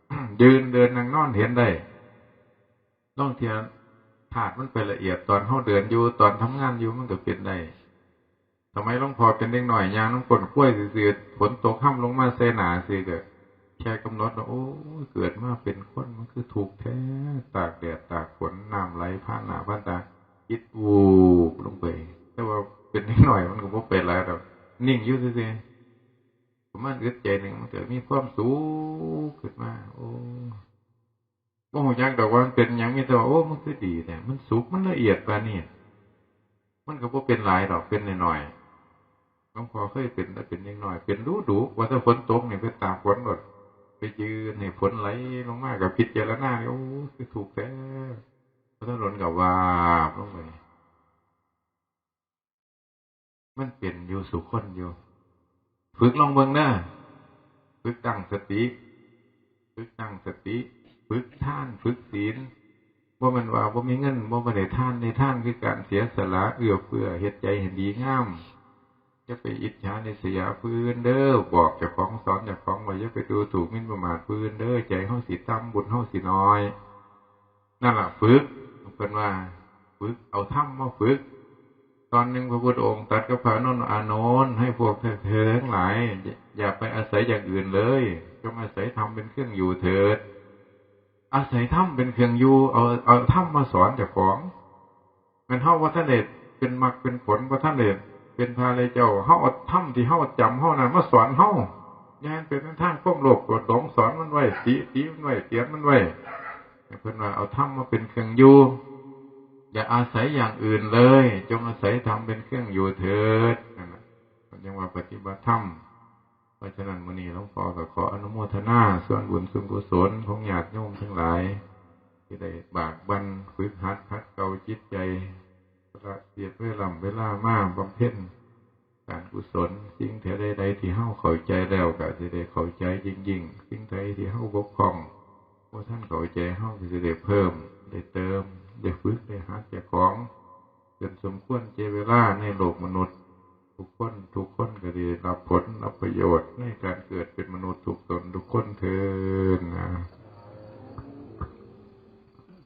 ยืนเดินนั่งนอนเห็นได้ ลางเทื่อธาตุมันไปละเอียด ตอนเฮาเดินอยู่ ตอนทำงานอยู่ มันก็เป็นได้ สมัยหลวงพ่อเป็นเด็กน้อย ย่างนำก้นควายซื่อๆ ฝนตกฮ่ำลงมาใส่หน้าซื่อ ก็แค่กำหนดว่า โอ้ย เกิดมาเป็นคนมันคือทุกข์แท้ ตากแดดตากฝน น้ำไหลผ่านหน้าผ่านตา จิตวูบลงไป แต่ว่าเป็นเด็กน้อยมันก็บ่เป็นไรดอก นิ่งอยู่ซื่อๆ ประมาณอึดใจหนึ่ง มันก็มีความสุขขึ้นมา โอ้ บ่ฮู้จักดอกว่ามันเป็นหยัง มีแต่ว่า โอ้ มันคือดีแท้ มันสุข มันละเอียดปานนี้ มันก็บ่เป็นหลายดอก เป็นน้อยๆ หลวงพ่อเคยเป็น แต่เป็นเด็กน้อย เป็นดุๆ ว่าแต่ฝนตกนี่ ไปตากฝนโลด ไปยืนให้ฝนไหลลงมา ก็พิจารณาเลย โอ้ คือทุกข์แท้ พอถนนก็วาบลงไป มันเป็นอยู่สู่คนอยู่ ฝึกลองเบิ่งเด้อ ฝึกตั้งสติ ฝึกตั้งสติ ฝึกทาน ฝึกศีล บ่แม่นว่าบ่มีเงิน บ่ได้ทาน ได้ทานคือการเสียสละ เอื้อเฟื้อ เฮ็ดใจให้ดีงาม อย่าไปอิจฉาริษยาผู้อื่นเด้อ บอกเจ้าของ สอนเจ้าของว่าอย่าไปดูถูกหมิ่นประมาทผู้อื่นเด้อ ใจเฮาสิต่ำ บุญเฮาสิน้อย นั่นล่ะฝึก เพิ่นว่า ฝึกเอาธรรมมาฝึก ตอนหนึ่งพระพุทธองค์ตรัสกับพระอานนท์ อานนท์ ให้พวกเธอทั้งหลาย อย่าไปอาศัยอย่างอื่นเลย จงอาศัยธรรมเป็นเครื่องอยู่เถิด อาศัยธรรมเป็นเครื่องอยู่ เอา เอาธรรมมาสอนเจ้าของ แม่นเฮาบ่ทันได้เป็นมรรคเป็นผล บ่ทันได้เป็นพระอริยเจ้า เฮาเอาธรรมที่เฮาจำเฮานั้นมาสอนเฮา อย่าให้มันเป็นทางความโลภโกรธหลง สอนมันไว้ ติ ติมันไว้ เตือนมันไว้ เพิ่นว่าเอาธรรมมาเป็นเครื่องอยู่ อย่าอาศัยอย่างอื่นเลย จงอาศัยธรรมเป็นเครื่องอยู่เถิด นั่นน่ะ เพิ่นยังว่าปฏิบัติธรรม เพราะฉะนั้นมื้อนี้หลวงพ่อก็ขออนุโมทนาส่วนบุญส่วนกุศลของญาติโยมทั้งหลาย ที่ได้บากบั่นฝึกหัดขัดเกลาจิตใจ ละเสียเวลาเวลามาบำเพ็ญการกุศล สิ่งใดๆที่เฮาเข้าใจแล้วก็สิได้เข้าใจยิ่งๆ สิ่งใดที่เฮาบกพร่อง บ่ทันเข้าใจ เฮาก็สิได้เพิ่ม ได้เติม ได้ฝึก ได้หัดเจ้าของ จนสมควรแก่เวลาในโลกมนุษย์ ทุกคน ทุกคนก็ได้รับผล รับประโยชน์ในการเกิดเป็นมนุษย์ทุกตนทุกคนเทอญนะ